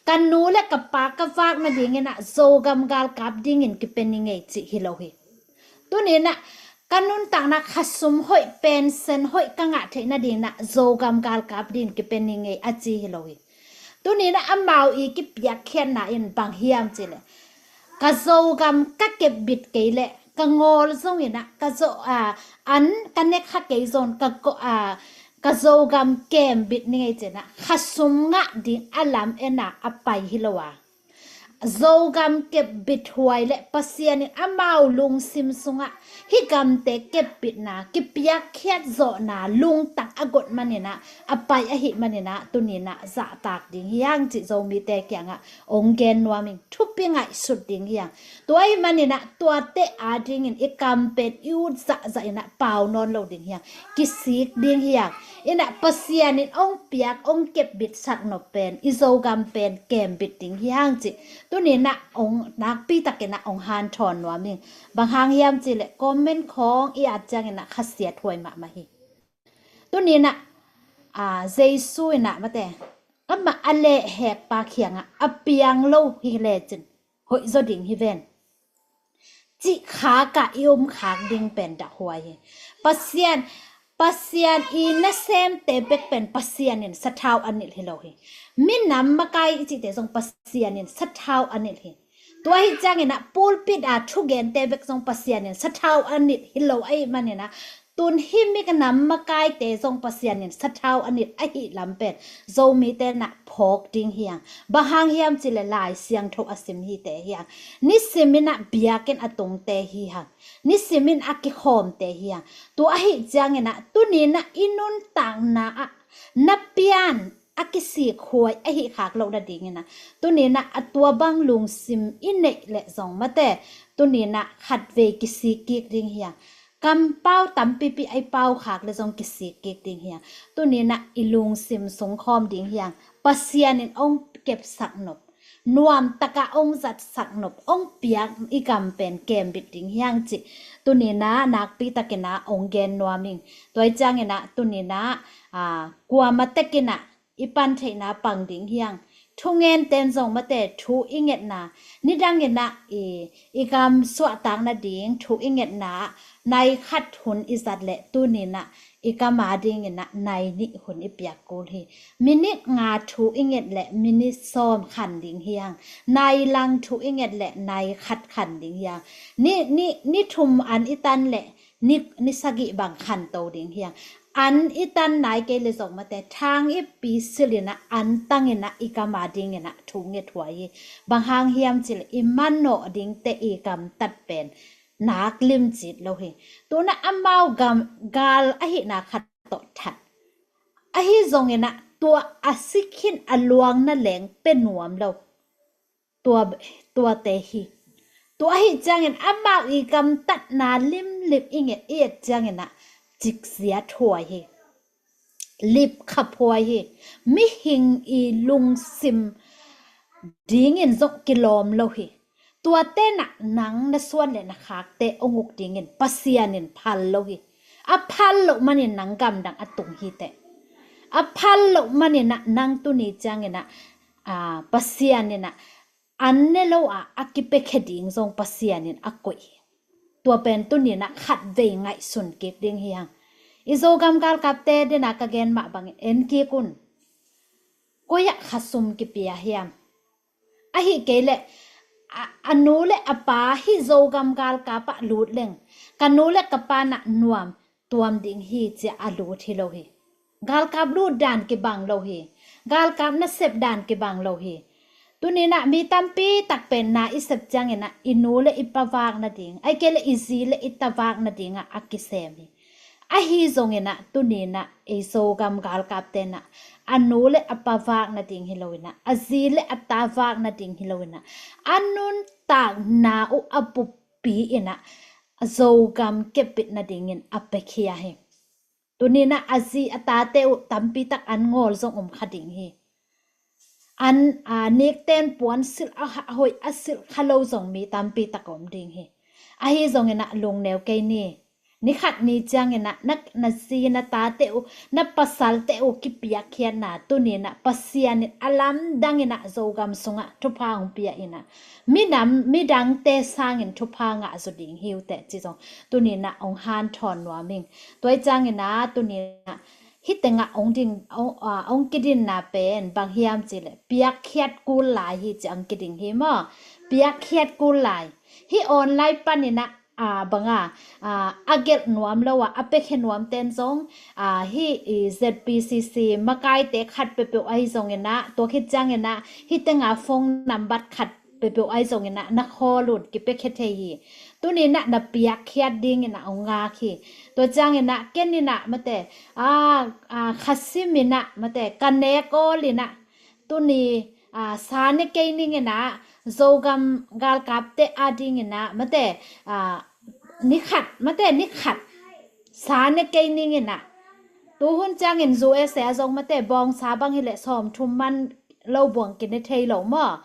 ka nu le ka pa ka vak nadinginah Zogam galkap dingin kipia ni ngei cih hi lo hi. Tuni inah ka nuntakna khasum hoih, pension hoih ka ngah theih nading inah Zogam galkap dingin kipe ning ei a ci hi lo hi. Tuni inah amau i kipiakkhiatna in bang hiam cih leh, ka Zogam ka kepbit kei leh ka ngawl zong inah ka zo a an ka nek kha kei zong ka ko a ka Zogam kembit ning ei ci inah khasum ngah ding a lam en a a pai hi lo a, Zogam kepbit huai leh Pasian in amau lungsim sungah hih gamte kepbitna, kipiakkhiat zawhna lungtang a got man inah a pai ahih man inah tuni inah zahtak ding hi hang cih Zomite kiangah ong gen nuam ing. Thupi ngaihsut ding hi hang. Tua ahih man inah tuate adingin i kam pen i ut zahzah inah pau nawn lo ding hi hang. Kisik ding hi hang. Inah Pasian in ong piak, ong kepbitsak nop pen i Zogam pen kembit ding hi hang cih tuni inah ong nakpi tak inah ong hanthawn nuam ing. Bang hang hiam cih leh comment khawng i at ciang inah khasiat huai mahmah hi. Tuni inah a, Jesu inah mate, amah a lehhekpa kiangah a piang lo hi lecin hoih zaw ding hi ven cih khak a i om khak ding pen dah huai hi. Pasian, Pasian i nasemte bek pen Pasian in sathau a nilh hi lo hi. Minam makai i cihte zong Pasian in sathau a nilh hi. Tua ahih ciang inah pulpit a thugente bek zong Pasian in sathau a nilh hi lo ahih man inah tun hih minam makaite zong Pasian in sathau a nilh ahih lam pen Zomite inah phawk ding hi hang. Bang hang hiam cih leh Lai Siangtho a sim hite hi hang. Nisim inah biakinn a tungte hi hang. Nisim in a kikhawmte hi hang. Tua ahih ciang inah tuni inah i nuntakna ah na pian a kisik huai ahih khak loh nading inah tuni inah a tua bang lungsim i neih leh zong mate, tuni inah khatvei kisik kik ding hi hang. Kampau tampipi a i pau khak leh zong kisik kik ding hi hang. Tuni inah i lungsim sung khawm ding hi hang. Pasian in ong kepsak nop, nuam tak a ong zatsak nop, ong piak i kam pen kembit ding hi hang cih tuni inah nakpi tak inah ong gen nuam ing. Tua ahih ciang inah tuni inah a, kuamah tek inah i pan theihna pang ding hi hang. Thungente in zong mate thu i ngetna, nidang inah i, i kam suahtak nading thu i ngetna ah nai khat hun i zat leh tuni inah i kam ading inah nai nih hun i piak kul hi. Minit nga thu i nget leh minit sawm khan ding hi hang. Nai lang thu i nget leh nai khat khan ding hi hang. Ni, ni, ni thum an i tan leh ni, ni sagih bang khan to ding hi hang. An i tan nai kei leh zong mate thang i pi sil inah an tang inah i kam ading inah thu nget huai hi. Bang hang hiam cih leh i manawh dingte i gamtat pen nak limcit lo hi. Tuni inah amau gam, gal ahihna khat tawh that. Ahi zong inah tua a si khin a luang na leng pe nuam lo. Tua, tuate hi. Tua ahih ciang in amau i gamtatna limlim i nget i et ciang inah cikzia thuai hi. Lipkhap huai hi. Mihing i lungsim ding in zong kilawm lo hi. Tuate inah nang na suan leh na khakte ong uk ding in Pasian in phal lo hi. A phal loh man in nang gamdang a tung hi teh. A phal loh man inah nang tuni ciang inah, a, Pasian inah an ne lo a, a kipiakhia ding zong Pasian in a koih hi. Tua pen tuni inah khatvei ngaihsun kik ding hi hang. I Zogam galkapte dena ka gen mah bangin en kik un. Koi ah khasum kipia hiam? Ahih kei leh a, a nu leh a pa hih Zogam galkap ah lut leng ka nu leh ka pa inah nuam tuam ding hi ci a a lut hi lo hi. Galkap lut dan kibang lo hi. Galkap nasep dan kibang lo hi. Tuni inah mi tampi tak pen na i sep ciang inah i nu leh i pa vak nading, ahih kei leh i zi leh i ta vak nading ah a kisem hi. Ahi zong inah tuni inah ei Zogam galkapte inah a nu leh a pa vak nading hi lo inah, a zi leh a ta vak nading hi lo inah, a nuntakna uh a buppi inah Zogam kepbit nading in a piakhia hi. Tuni inah a zi a tate uh tampi tak an ngawl zong om kha ding hi. An, a, nikten puan silh a, a hoih a silh kha lo zong mi tampi tak om ding hi. Ahi zong inah lungneu kei ni. Ni khat ni ciangin ah na, na zi na tate uh, na pasalte uh kipiakkhiatna tuni in ah Pasian in a lamdang in ah Zogam sungah thupha hong pia in ah, minam, midangte sangin thupha ngah zaw ding hi uh teh ci zong tuni in ah hong hanthawn nuam ing. Tua hi ciangin ah tuni in ah hih tengah hong ding, hong, ah, hong kidinna pen bang hiam cih leh piakkhiat kul lai hi ci hong kiding hi maw. Piakkhiat kul lai. Hih online panin ah, ah, bang a, ah, a gelh nuam lo a, a piakhia nuam ten zong, ah, hih i Z P C C makaite khat peuhpeuh ahi zongin ah, tua khit ciangin ah hih tengah phone nambat khat peuhpeuh ahi zongin ah na khawl un, kipiakhia thei hi. Tuni in ah na piakkhiat dingin ah hong ngak hi. Tua ciangin ah ken in ah mate, ah, ah, khasim in ah mate, ka nek awl in ah tuni, ah, sa ne kei ning in ah, Zogam galkapte a dingin ah mate, ah, ni khat, mate, ni khat sa ne kei ning in ah. Tu hun ciangin U S A ah zong mate, bawngsa bang hi leh sawmthum man lo buang kine thei lo maw.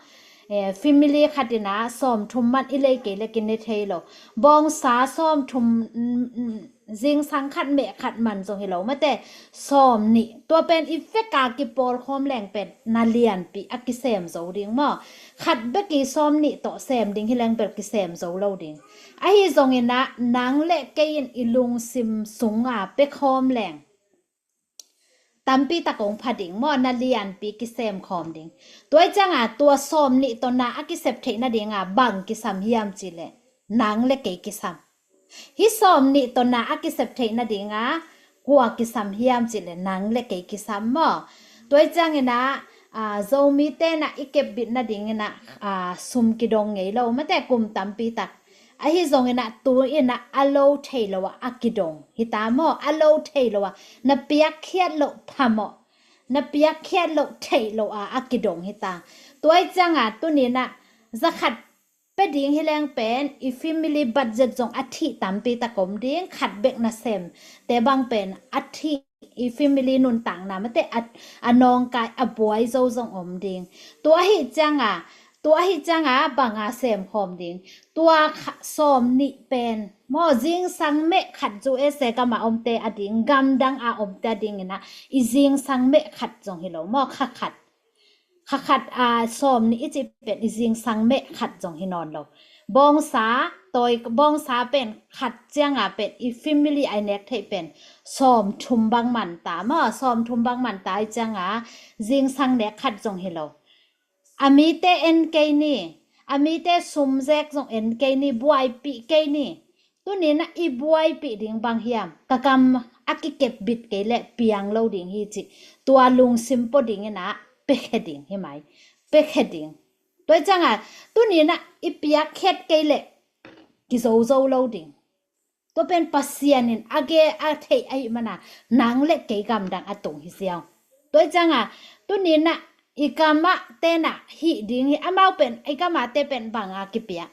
Eh, family khat in ah sawmthum man i lei kei leh kine thei lo. Bawngsa sawmthum, mm, mm, zingsang khat meh khat man zong hi lo mate, sawmnih. Tua pen i vek a kipawl khawm leng pen na lianpi a kisem zo ding maw. Khat bek i sawmnih tawh sem ding hi leng bel kisem zo lo ding. Ahi zongin ah nang le kei in i lungsim sung a pia khawm leng tampi tak hong pha ding maw, na lianpi kisem khawm ding. Tua hi ciang a tua sawmnih tawh na a kisep theih nading a bang kisam hiam cih leh nang le kei kisam. Hih sawmnih tawh na a kisep theih nading a kua kisam hiam cih leh nang le kei kisam maw. Tua hi ciangin ah, ah, Zomite in ah i kepbit nadingin ah, ah, sum kidong ngei lo mate, kum tampi tak. Ahi zongin ah tu in ah a lo thei lo ah a kidong hi ta maw, a lo thei lo ah, na piakkhiat loh phamawh, na piakkhiat loh theih lo ah a kidong hi ta. Tua hi ciang a tuni in ah za khat pia ding hi leng pen i family budget zong a thih tampi tak om ding, khat bek na sem te bang pen a thih, i family nuntakna mate a, a nawngkai a buai zo zong om ding. Tua hi ciang a, tua hi ciang a bang a sem khawm ding. Tua kha, sawmnih pen maw, zingsang meh khat U S A gam a omte a ding, gamdang a omte a dingin ah i zingsang meh khat zong hi lo maw, kha khat. Kha khat a sawmnih i cih pen i zingsang meh khat zong hi nawn lo. Bawngsa, tawi, bawngsa pen khat ciang a pen i family a i nek theih pen sawmthum bang man ta maw, sawmthum bang man ta hi ciang a zingsang nek khat zong hi lo. A mite en kei ni, a mite sum zek zong en kei ni, buaipih kei ni. Tuni in ah i buaipih ding bang hiam, ka gam a kikepbit kei leh piang lo ding hi cih tua lungsim pua dingin ah piakhia ding hi mai. Piakhia ding. Tua hi ciang a tuni in ah i piakkhiat kei leh kizozo lo ding. Tua pen Pasian in a gen a theih ahih man a nang le kei gamdang a tung hi ziau. Tua hi ciang a tuni in ah i gam a te in ah hih ding hi, amau pen i gam a te pen bang a kipiak,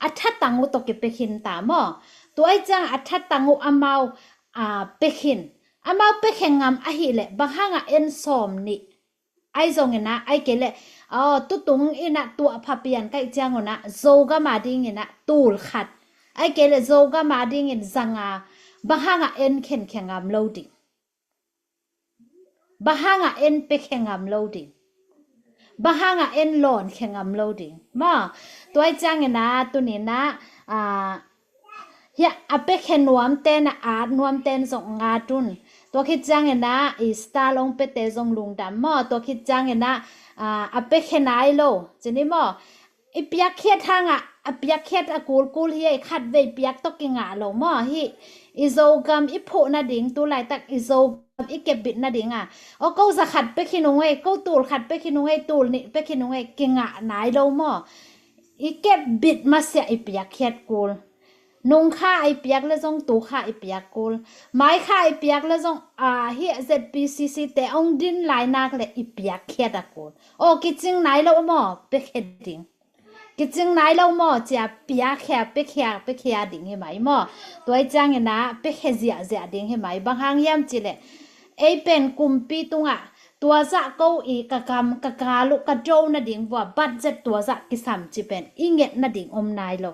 a thatang uh tawh kipia khin ta maw. Tua hi ciang a thatang uh amau, ah, pia khin. Amau piakhia ngam ahih leh bang hang a en sawmnih, ahi zongin ah, ahih kei leh, aw, tutung in ah tuahpha pian ka hih ciang un ah Zogam a dingin ah tul khat, ahih kei leh Zogam a dingin za nga, bang hang a en khenkhia ngam lo ding. Bang hang a en piakhia ngam lo ding. Bang hang a en lawnkhia ngam lo ding maw. Tua hi ciangin ah tuni in ah, ah, hia, a piakhia nuamte in ah, at nuamte in zong ngat un. Tua khit ciangin ah i star hong piate zong lungdam maw. Tua khit ciangin ah, ah, a piakhia nai lo ci ni maw. I piakkhiat hang a, a piakkhiat a kulkul hi a, i khatvei piak tawh kingah lo maw. Hih i Zogam i phuh nading, tu laitak i Zogam i kepbit nading a, aw, ko za khat pia khin ung ei, ko tul khat pia khin ung ei, tul nih pia khin ung ei, kingah nai lo maw. I kepbit masiah i piakkhiat kul. Nung kha a i piak leh zong, tu kha a i piak kul. Mai kha a i piak leh zong, ah, hih Z P C C te hong din lai nak leh i piakkhiat a kul. Aw, kicing nai lo maw, piakhia ding. Kicing nai lo maw, ci a piakhia, piakhia, piakhia ding hi mai maw. Tua hi ciangin ah piakhia ziahziah ding hi mai. Bang hang hiam cih leh ei pen kumpi tungah tua zah ko i ka gam, ka gal uh ka do nading vua budget tua zah kisam cih pen i nget nading om nai lo.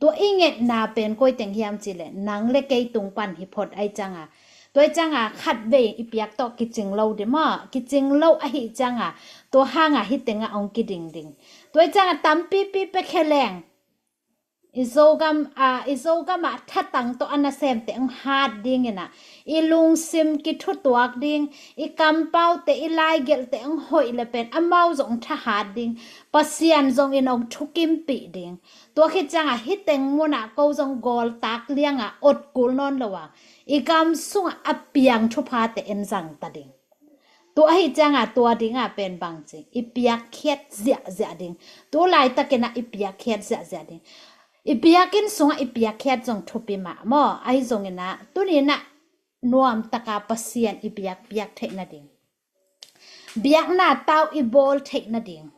Tua i ngetna pen koi teng hiam cih leh nang le kei tung pan hi phot ahih ciangin. Tua ahih ciangin khatvei i piak tawh kicing lo ding maw, kicing lo ahih ciangin tua hangin hih tengah hong kiding ding. Tua ahih ciangin tampipi pia khe leng i Zogam, a, i Zogam ah thatang tawh a nasemte hong hat ding in ah, i lungsim kithutuak ding, i kampaute, i laigelhte hong hoih leh pen amau zong hong thahat ding, Pasian zong in hong thukimpih ding. Tua khit ciangin hih teng munah ko zong gawltak liangin ot kul nawn lo a, i gam sungah a piang thuphate en zang ta ding. Tua ahih ciangin tua dingin pen bangci, i piakkhiat ziahziah ding. Tu laitakin ah i piakkhiat ziahziah ding. I biakinn sungah i piakkhiat zong thupi mah maw, ahi zongin ah tuni in ah nuamtakin Pasian i biakpiak theih nading, biakna tau i bawl theih nading,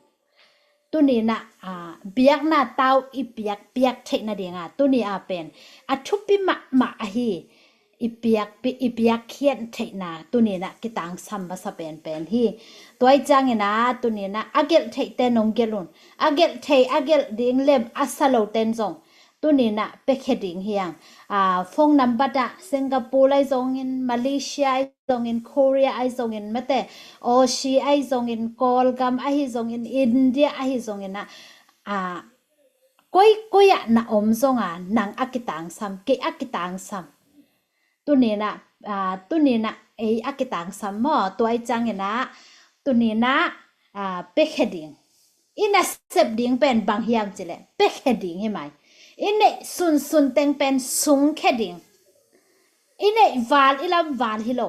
tuni in ah, aa, biakna tau i piakpiak theih nadingin tuni a pen a thupi mahmah ahi, i piakpi, i piakkhiat theihna tuni in ah kitangsam masa penpen hi. Tua ahih ciangin ah tuni in ah a gelh theihte nong gelh un. A gelh thei, a gelh ding lem a sa lote in zong tuni in ah piakhia ding hi hang. Aa, phone number ah Singapore ahi zongin, Malaysia ahi zongin, Korea ahi zongin, mate, Aussie ahi zongin, Kawlgam ahi zongin, India ahi zongin ah, aa, koi koi ah na om zongin nang a kitangsam, kei a kitangsam, tuni in ah, aa, tuni in ah ei a kitangsam maw, tua ahih ciangin ah tuni in ah, aa, piakhia ding. I nasep ding pen bang hiam cih leh piakhia ding hi mai. I neih sunsun teng pen sungkhia ding. I neih val i lam val hi lo.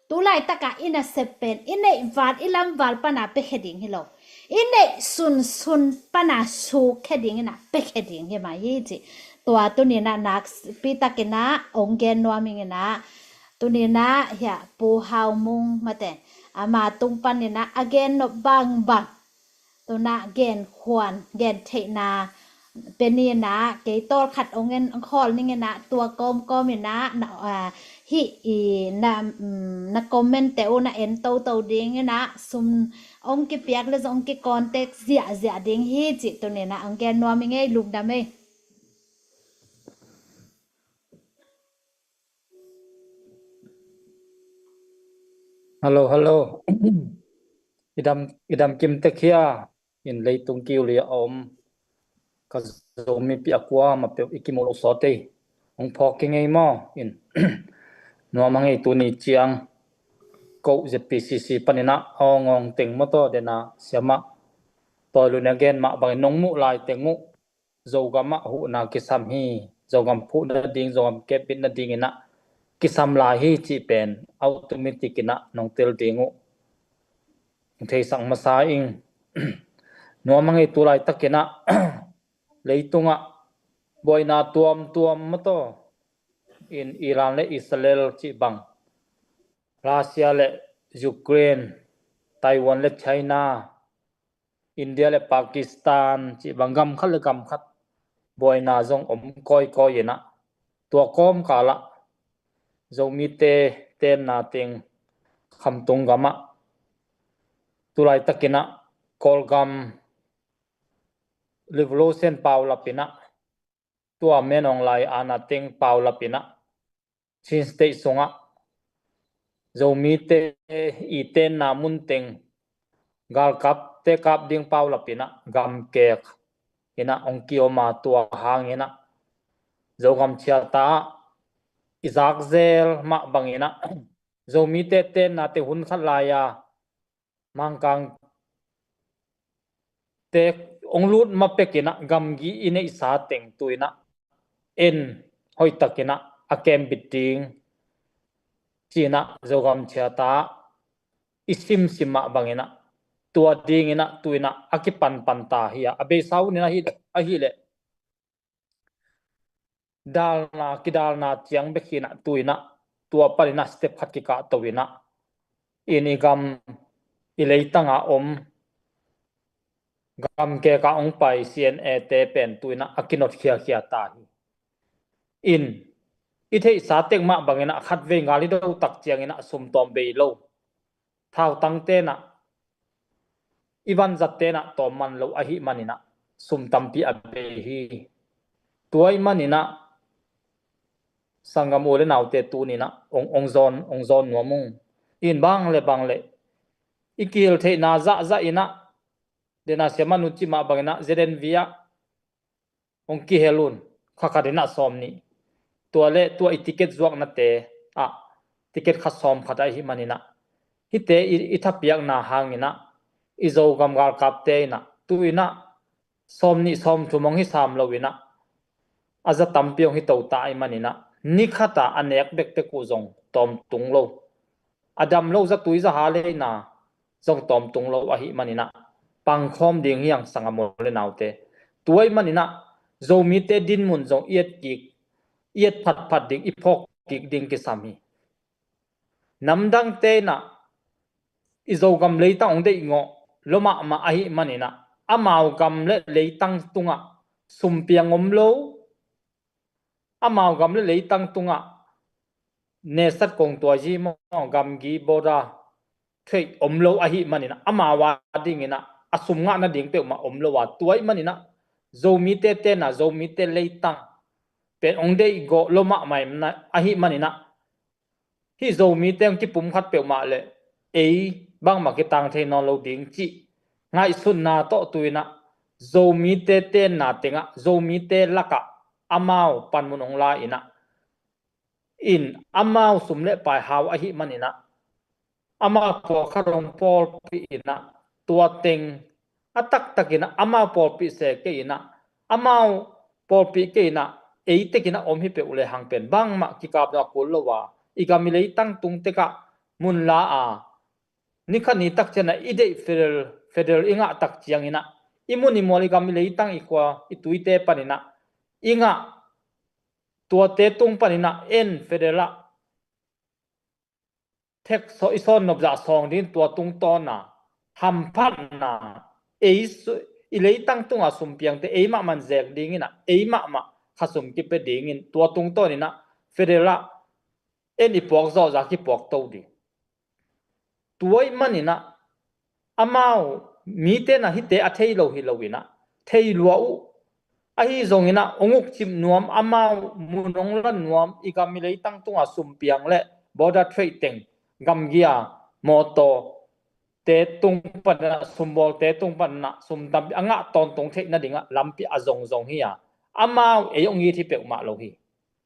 Tu laitakin i nasep pen i neih val i lam val panin piakhia ding hi lo. I neih sunsun panin sungkhia dingin ah piakhia ding hi mai hi ci. Tua tuni in ah nakpi takin ah hong gen nuam ing in ah, tuni in ah hiah Pu Hau Mung, mate, ama tung panin ah a gen nop bangbang, tu in ah gen khuan, gen theihna pia ni in ah, kei tawlkhat hong en, hong khawl ning in ah, tua kawmkawm in ah na, aa, hih i na, mm, na comment te uh na en toto ding in ah, sum hong kipiak leh zong hong ki contact ziahziah ding hi cih tuni in ah hong gen nuam ing ei. Lungdam ei. Hello, hello. I dam, i dam kim tek hia? In leitung kiu li a om ka Zomi pi a kuamah peuh i kimu lo sawt ei. Hong phawk kei ngei maw? In nuam a ngei tuni ciang ko Z P C C panin ah awngawng teng maw, tua den a siamah Tawi Lun a gen mah bangin nong muh lai teng uh Zogam ah huhna kisam hi, Zogam phuh nading, Zogam kepbit nadingin ah kisam lai hi cih pen automatic in ah nong tel ding uh. Theisak masa ing. Nuam a ngei tu laitakin ah leitungah buaina tuamtuam maw, tua in Iran le Israel cih bang, Russia le Ukraine, Taiwan le China, India le Pakistan cih bang gam khat le gam khat buaina zong om kawikawi in ah, tua kawmkal ah Zomite tenna teng khamtung gam ah tu laitakin ah Kawlgam revolution paulap in ah, tua Min Aung Hlaing aana teng paulap in ah Chin State sungah Zomite i tenna mun teng galkapte kap ding paulap in ah gamkek in ah hong kiom a, tua hangin ah Zogam Charter ah i zakzel mah bangin ah Zomite tennate hun khat lai-a Mangkangte hong lut ma pek in ah gamgi i neihsa teng tu in ah en hoihtakin ah a kembit ding ci-in ah Zogam Charter i simsim mah bangin ah tua dingin ah tu in ah a kipanpan ta hi a, a beisa hun in ahih leh, ahih leh dalna, kidalna ciang bek hi in ah tu in ah tua panin ah step khat kikahto in ah in i gam, i leitang a om gamkek a hong pai C N A te pen tu in ah a kinot khiakhia ta hi. In i theihsa tek mah bangin ah khatvei ngal i do tak ciangin ah sum tawm bei lo, thautang ten ah, i vanzat ten ah tawm man lo ahih manin ah sum tampi a bei hi. Tua ahih maninah sanggam u le naute tuninah ong, ong zawn, ong zawn nuam ung. In bang le bang le i kihel theihna zahzah inah, dena siamah nu cimah banginah Z N V ah ong kihel un, kha khatinah sawm nih. Tua le tua i ticket zuaknate ah ticket khat sawm khat ahih maninah, hihte i, i thapiakna hanginah i Zogam galkapte inah tuinah sawm nih sawm thum hong hi sam loinah a za tampi hong hi tota ahih maninah, ni khata a nek bekbek uh zong tawmtung lo, a dam lo zatui zaha leina zong tawmtung lo ahih maninah pangkhawm ding hi hang sanggam u le naute. Tua ahih maninah Zomite dinmun zong i et kik, i et phatphat ding, i phawk kik ding kisam hi. Namdangte inah i Zogam leitang hong deihgawh lua mahmah ahih maninah amau gam le leitang tungah sumpiang om lo, amau gam le leitang tungah nesat kongtuazi maw, gamgi, border trade om lo ahih maninah amau a dinginah a sum ngah nading peuhmah om lo a, tua ahih maninah Zomite tenna, Zomite leitang pen hong deihgawh lua mahmah ahih maninah hih Zomite hong kipumkhat peuhmah le ei bangmah kitang thei nawn lo ding cih ngaihsutna tawh tuinah Zomite tenna tengah, Zomite lakah amau panmun hong la inah, in amau sum le pai hau ahih maninah amau pawlkhat hong pawlpih inah, tua teng a taktakinah amau pawlpih se kei inah, amau pawlpih kei inah ei tekinah om hi peuh le hang pen bangmah kikapna kul lo a, i gam i leitang tung tekah mun la a, ni khat ni tak cianginah i deih federal, federal i ngah tak cianginah i mun i mual, i gam i leitang, i khua i tuite paninah i ngah tuate tung paninah en federal ah thek i sawn nopzah sawng dingin tua tungtawna hamphatna, ei i leitang tunga sumpiangte ei mahmah in zek dinginah ei mahmah khasum kipia dingin tua tungtawninah federal ah en i puak zawhzah kipuak to ding. Tua ahih maninah amau mite na hihte a thei lo hi loinah thei lua uh. Ahi zonginah hong ukcip nuam, amau mun hong la nuam, i gam i leitang tunga sumpiang le border trade teng, gamgi a mawtaw te tung paninah, sumbawlte tung paninah sum tampi a ngah tawntung theih nadingah lampi a zongzong hi a, amau ei hong it hi peuhmah lo hi.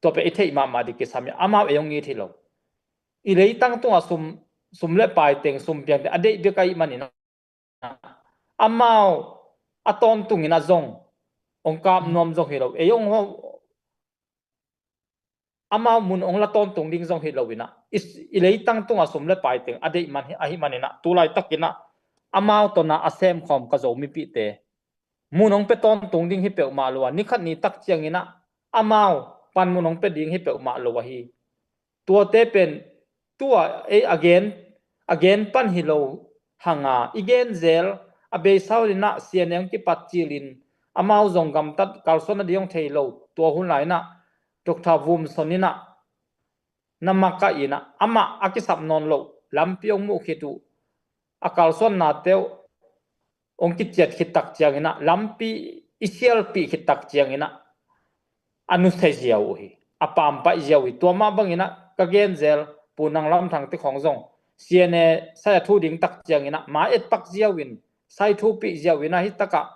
Tua pen i theih mahmah ding kisam hi a, amau ei hong it hi lo. I leitang tunga sum, sum le pai teng, sumpiang teng a deih bek ahih maninah amau a tawntunginah zong hong kap nuam zong hi lo, ei hong ho, amau mun hong la tawntung ding zong hi loinah i, i leitang tunga sum le pai teng a deih man hi, ahih maninah tu laitakinah amau tawna a semkhawm ka Zomipihte mun hong pia tawntung ding hi peuhmah lo a, ni khat ni tak cianginah amau panmun hong pia ding hi peuhmah lo ahi. Tuate pen tua ei a gen, a gen pan hi lo hanga i gen zel, a beisa huninah C N A hong kipat cilin amau zong gamtat kalsuan nading hong thei lo, tua hun lai inah Doctor Vumson inah na makaih inah amah a kisap nawn loh lampi hong muh khit uh, a kalsuannate uh hong kiciat khit tak cianginah, lampi i sialpih khit tak cianginah a nusia ziau uh hi, a pampaih ziau uh hi. Tua mah banginah ka gen zel Pu Nang Lam Thang te khawng zong C N A sai a thu ding tak cianginah ma etpak ziau in, sai thupih ziau inah, hih takah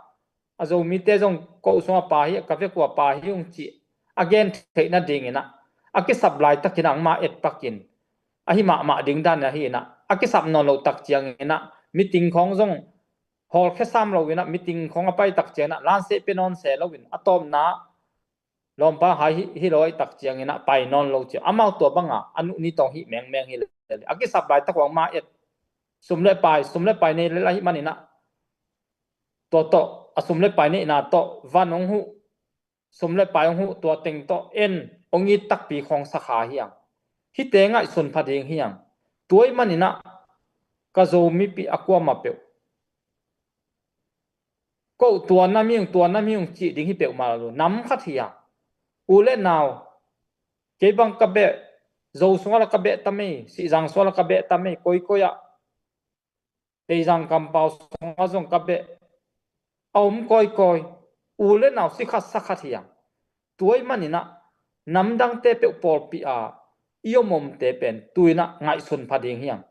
a Zomite zong ko sungah pa hi, ka vek uh a pa hi ung cih a gen theih nadinginah a kisap laitakinah ma etpakin, ahi mahmah ding dan ahi inah, a kisap nawn loh tak cianginah meeting khawng zong hawlkhia sam loinah meeting khawng a pai tak cianginah lanseh pia nawn se loin, a tawpna lawmpa hai hi, hi lo ahih tak cianginah pai nawn lo ciang, amau tua banga a nuh ni tawng hih mengmeng hi lel. A kisap laitak uh a ma et, sum le pai, sum le pai nei lel ahih maninah tua tawh, a sum le pai neihna tawh van hong huh, sum le pai hong huh, tua teng tawh en hong it takpi khawng sakha hi hang. Hihte ngaihsun pha ding hi hang. Tua ahih maninah ka Zomipih a kuamah peuh ko tua nam hi ung, tua nam hi ung cih ding hi peuhmah lo, nam khat hi hang. U le nau, kei bang ka beh, Zo sungah la ka beh ta mei, Sihzang sungah la ka beh ta mei, koikoi ah, Teizang kampau sungah zong ka beh a om kawikawi, u le nau si khat sa khat hi hang. Tua ahih manin ah namdangte peuh pawlpi a i om omte pen tu-in ah ngaihsun pha ding hi hang.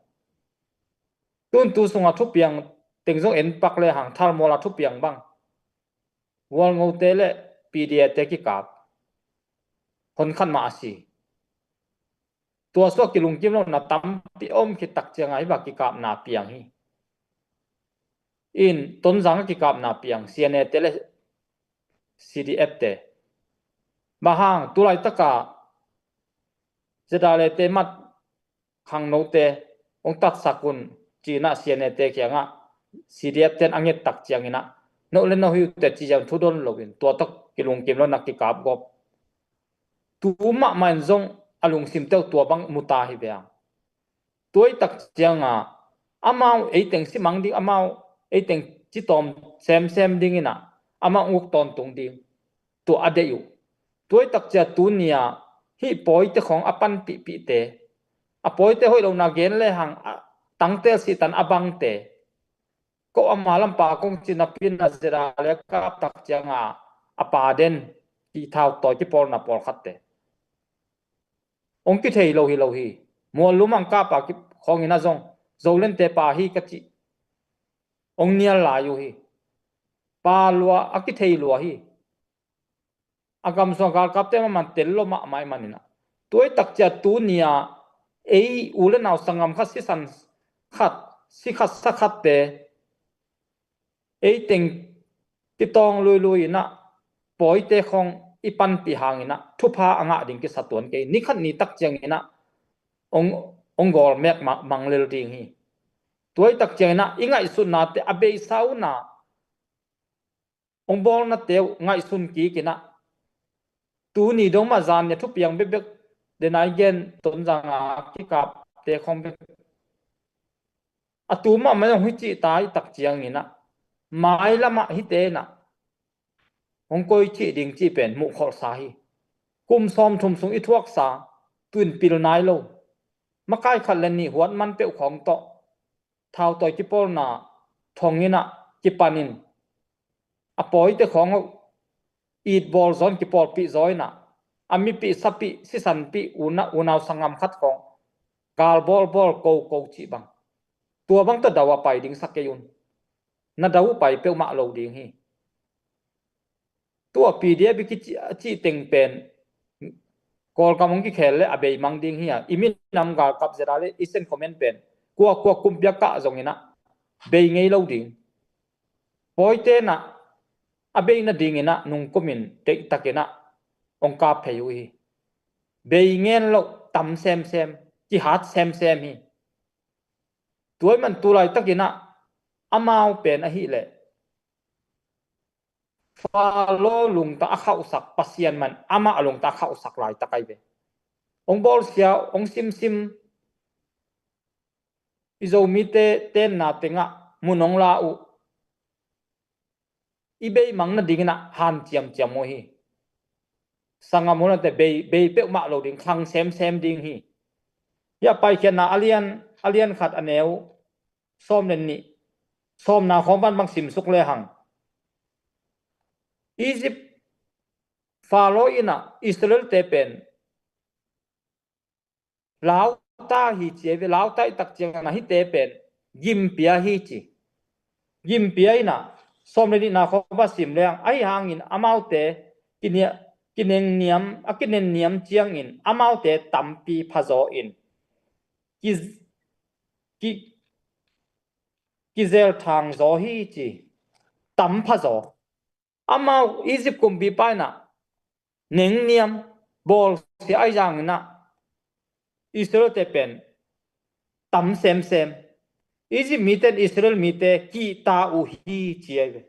Tun tu sungah thupiang teng zong en pak le hang, Thalmual a thupiang bang Hualngote le P D F te kikap, honkhat mah a si. Tua sua kilungkim lo na tampi om khit tak ciangah hih bang kikapna piang hi. In Tonzang a kikapna piang, C N A te le C D F te. Bang hang, tu laitakah ZRA te mat khangnote hong tatsak un ci-in ah C N A te kiangah C D F ten a nget tak ciangin ah, no le no hi uh teh ci-in thudon loin tua tawh kilungkim lo na kikap gawp. Tu mahmah in zong a lungsimte uh tua bang mu ta hi ve hang. Tua ahih tak ciangah amau eiteng simang ding, amau eiteng citawm semsem dingin ah amau uk tawntung ding, tua a deih uh. Tua ahih tak ciang tuni-a hih pawite khawng a panpihpihte, a pawite hoih lo na gen le hang, a tangtel sihtan a bangte, ko ama lampa kong ci napi-in ah ZRA le kap tak ciangah a pa den, kithau tawi kipawlna pawlkhatte hong kithei lo hi lo hi. Muallum ang kap a ki khawngin ah zong Zolente pa hi ka cih hong nial lai uh hi. Pa lua a kithei lua hi. A gam sungah galkapte mahmah tel lo mahmah ahih manin ah, tua ahih tak ciang tuni-a ei u le nau sanggam khat, sisan khat, si khat sa khatte eiteng kitawng luilui in ah pawite khawng i panpih hangin ah thupha a ngah ding kisa tuan kei. Ni khat ni tak ciangin ah hong, hong gawl mek ma-, mang lel ding hi. Tua ahih tak ciangin ah i ngaihsutnate a beisa un ah hong bawlnate uh ngaihsun kik in ah, tuni dong mah zan ni a thupiang bekbek, den a i gen Tonzang a kikapte khawng bek, a tu mahmah hong hi cih ta ahih tak ciangin ah, mailam ah hihte in ah hong koi cih ding cih pen muh kholhsa hi. Kum sawmthum sung i thuaksa tu-in pil nai lo. Makai khat le nih huat man peuh khawng tawh thautawi kipawlna thong in ah kipan in, a pawite khawng uh itbawl zaw in, kipawlpih zaw in ah, a mipih sapih, sisanpih, una-, unau sanggam khat khawng gal bawlbawl, koko cih bang, tua bang tawh dau a pai ding sa kei un. Na dau uh pai peuhmah lo ding hi. Tua P D F i kici-, a cih teng pen Kawlgam hong kikhel le a bei mang ding hi a, i minam galkap ZRA le i Central Command pen kua kua kumpi a kah zongin ah bei ngei lo ding. Pawite in ah a bei nadingin ah nungkumin deihtakin ah hong kap phei uh hi. Bei ngen loh, tam semsem, kihat semsem hi. Tua ahih man tu laitakin ah amau pen ahih leh Faro lungtang a khauhsak Pasian man, amah a lungtang a khauhsak laitak ahi ve. Hong bawlsia, hong simsim, i Zomite tenna tengah mun hong la uh, i beimang nadingin ah hanciamciam uh hi. Sanggam uh nate bei, bei peuhmah lo ding, khang semsem ding hi. Hia Paikhiatna a lian, a lian khat a neu sawm le nih, sawmna khawng van bang simsuk le hang, Egypt Faro in ah Israel-te pen lauta hi ci ahi ve, lauta ahih tak ciangin ah hihte pen gimpia hi ci. Gimpia in ah, sawm le nihna khawng va sim le hang, ahi hangin amaute kinia-, kinengniam, a kinenniam ciangin amaute tampi phazaw in ki, ki, kizelthang zaw hi ci. Tam phazaw. Amau Egypt kumpipa in ah nengniam, bawlsia ahi zangin ah Israel-te pen tam semsem. Egypt mite in Israel mite kihta uh hi ci ahi ve.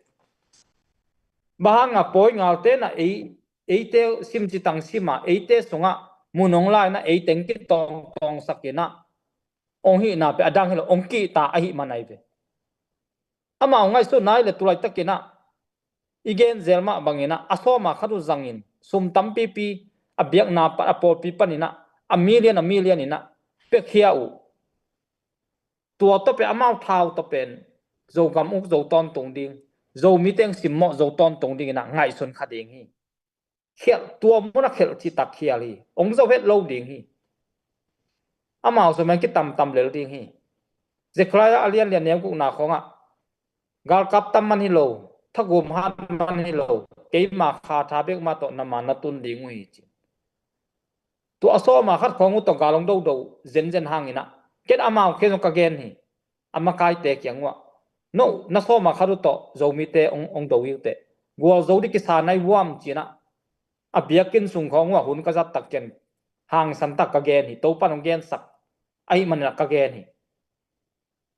Bang hang a pawi ngalte in ah ei, eite sim citang sim a, eite sungah mun hong la in ah eiteng kitawngtawngsak in ah hong hihna pen a dang hi lo, hong kihta ahih man ahi ve. Amau ngaihsutna ahih leh tu laitakin ah i gen zel mah bangin ah a sawma khat uh zangin sum tampipi a biakna pan, a pawlpi panin ah a million, a million in ah piakhia uh. Tua tawh pen amau thau tawh pen Zogam uk zo tawntung ding, Zomite hong simmawh zo tawntung dingin ah ngaihsun kha ding hi. Khial, tua mun a khial cih tak khial hi. Ong zo het lo ding hi. Amau zong man kitamtam lel ding hi. Zechariah a lian lian neu gukna khawngah galkap tam man hi lo, thagum hat man hi lo, keima kha tha bek mah tawh na man na tun ding uh hi ci. Tua a sawma khat khawng uh tawh gal ong dodo zenzen hangin ah, ken amau khe zong ka gen hi. A makaite kiang uh ah, no, na sawma khat uh tawh Zomite ong, ong do hi uh teh, gualzo ding kisa nai vuam ci-in ah, a biakinn sung khawng uh ah hun ka zat tak ken hangsan tak ka gen hi. Topa'n ong gensak ahih manin ah ka gen hi.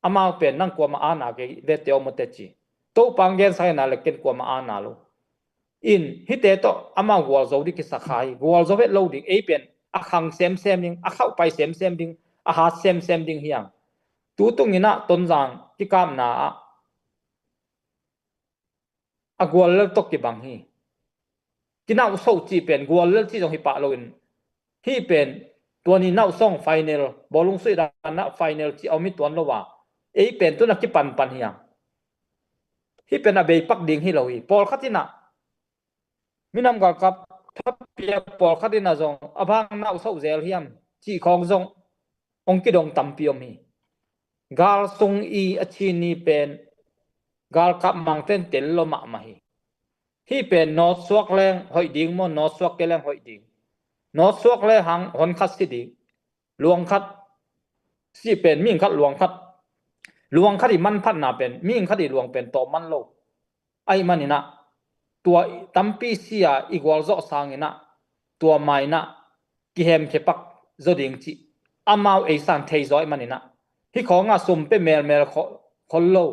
Amau pen nang kuamah ana kei ve te om uh teh ci. Topa ong gensak hi na leh ken kuamah ana lo. In hihte tawh amau gualzo ding kisa kha hi. Gualzo het lo ding, ei pen a khang semsem ding, a khauhpai semsem ding, a hat semsem ding hi hang. Tu tungin ah Tonzang kikapna ah a guallel tawh kibang hi. Kinauhsoh cih pen guallel cih zong hi pah loin, hih pen tua ni nauhsong final, bawlung suih dan ah final cih a om hi tuan lo a, ei pen tu-in ah kipanpan hi hang. Hih pen a beipak ding hi lo hi. Pawlkhat in ah, minam galkap thapiak pawlkhat in ah zong, a bang nauhsoh zel hiam cih khawng zong ong kidong tampi om hi. Gal sung i a chin ni pen galkap mangte'n tel lo mahmah hi. Hih pen nawt suak leng hoih ding maw, nawt suak kei leng hoih ding? Nawt suak le hang hon khat si ding. Luang khat si pen mihing khat luang khat, luang khat i manphatna pen mihing khat i luang pen tawh man lo. Ahih manin ah, tua tampi si-a i gualzawh sangin ah, tua ma-in ah kihemkhia pak zaw ding cih amau ei san thei zaw ahih manin ah, hih khawngah sum pia melmel kho-, khol lo.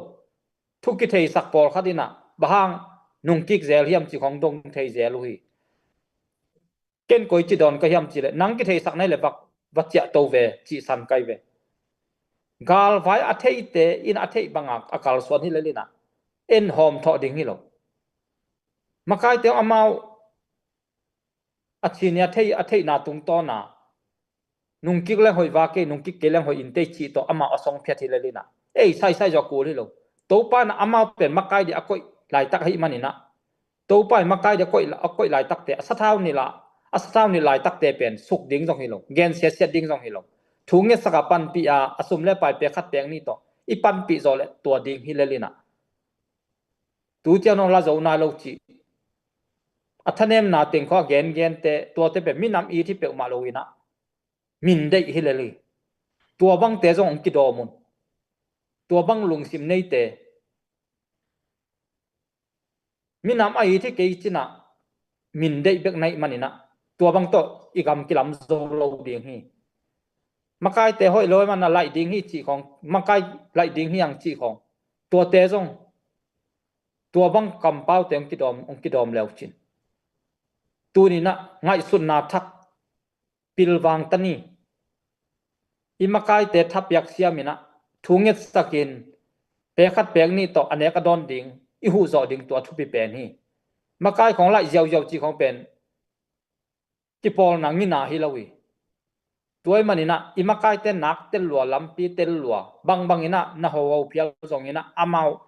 Thu kitheisak pawlkhat in ah, bang hang nungkik zel hiam cih khawng dong thei zel uh hi. Ken koici dawn ka hiam cih leh, nang kitheisak na hih leh va, va ciahto ve cih san ka hi ve. Galvai a theite in a theih bangin a kalsuan hi lel in ah, en hawmthawh ding hi lo. Makaite amau a chin ni a thei, a theihna tungtawn ah, nungkik leng hoih va kei, nungkik kei leng hoih in teh cih tawh amau a song phiat hi lel in ah, ei saisai zaw kul hi lo. Topa in ah amau pen makai ding a koih laitak ahih manin ah, Topa in makai ding a koih, a koih laitakte, a sathau nilh a, a sathau nilh laitakte pen suk ding zong hi lo, gensiatsiat ding zong hi lo. Thu ngetsak a panpih a, a sum le pai pek khat pek nih tawh i panpih zawh leh tua ding hi lel in ah, tu ciang nong la zo nai lo cih, a thanemna teng khawng a gengente, tuate pen minam it hi peuhmah lo in ah, min deih hi lel hi. Tua bangte zong hong kidawm un. Tua bang lungsim neite, minam a it hi kei ci-in ah min deih bek na hih manin ah, tua bang tawh i gam kilam zo lo ding hi. Makaite hoih lo ahih manin ah laih ding hi cih khawng, makai laih ding hi hang cih khawng, tuate zong, tua bang kampaute hong kidawm, hong kidawm le uh cin. Tuni-in ah ngaihsutna thak pilvang ta ni. I makaite thapiak siam in ah, thu ngetsak in, pek khat pek nih tawh a nek a dawn ding i huh zawh ding, tua thupi pen hi. Makai khawng laih ziauziau cih khawng pen kipawlna ngina hi lo hi. Tua ahih manin ah i makaite nak tel lua, lampi tel lua, bangbang in ah na hoho phial zongin ah, amau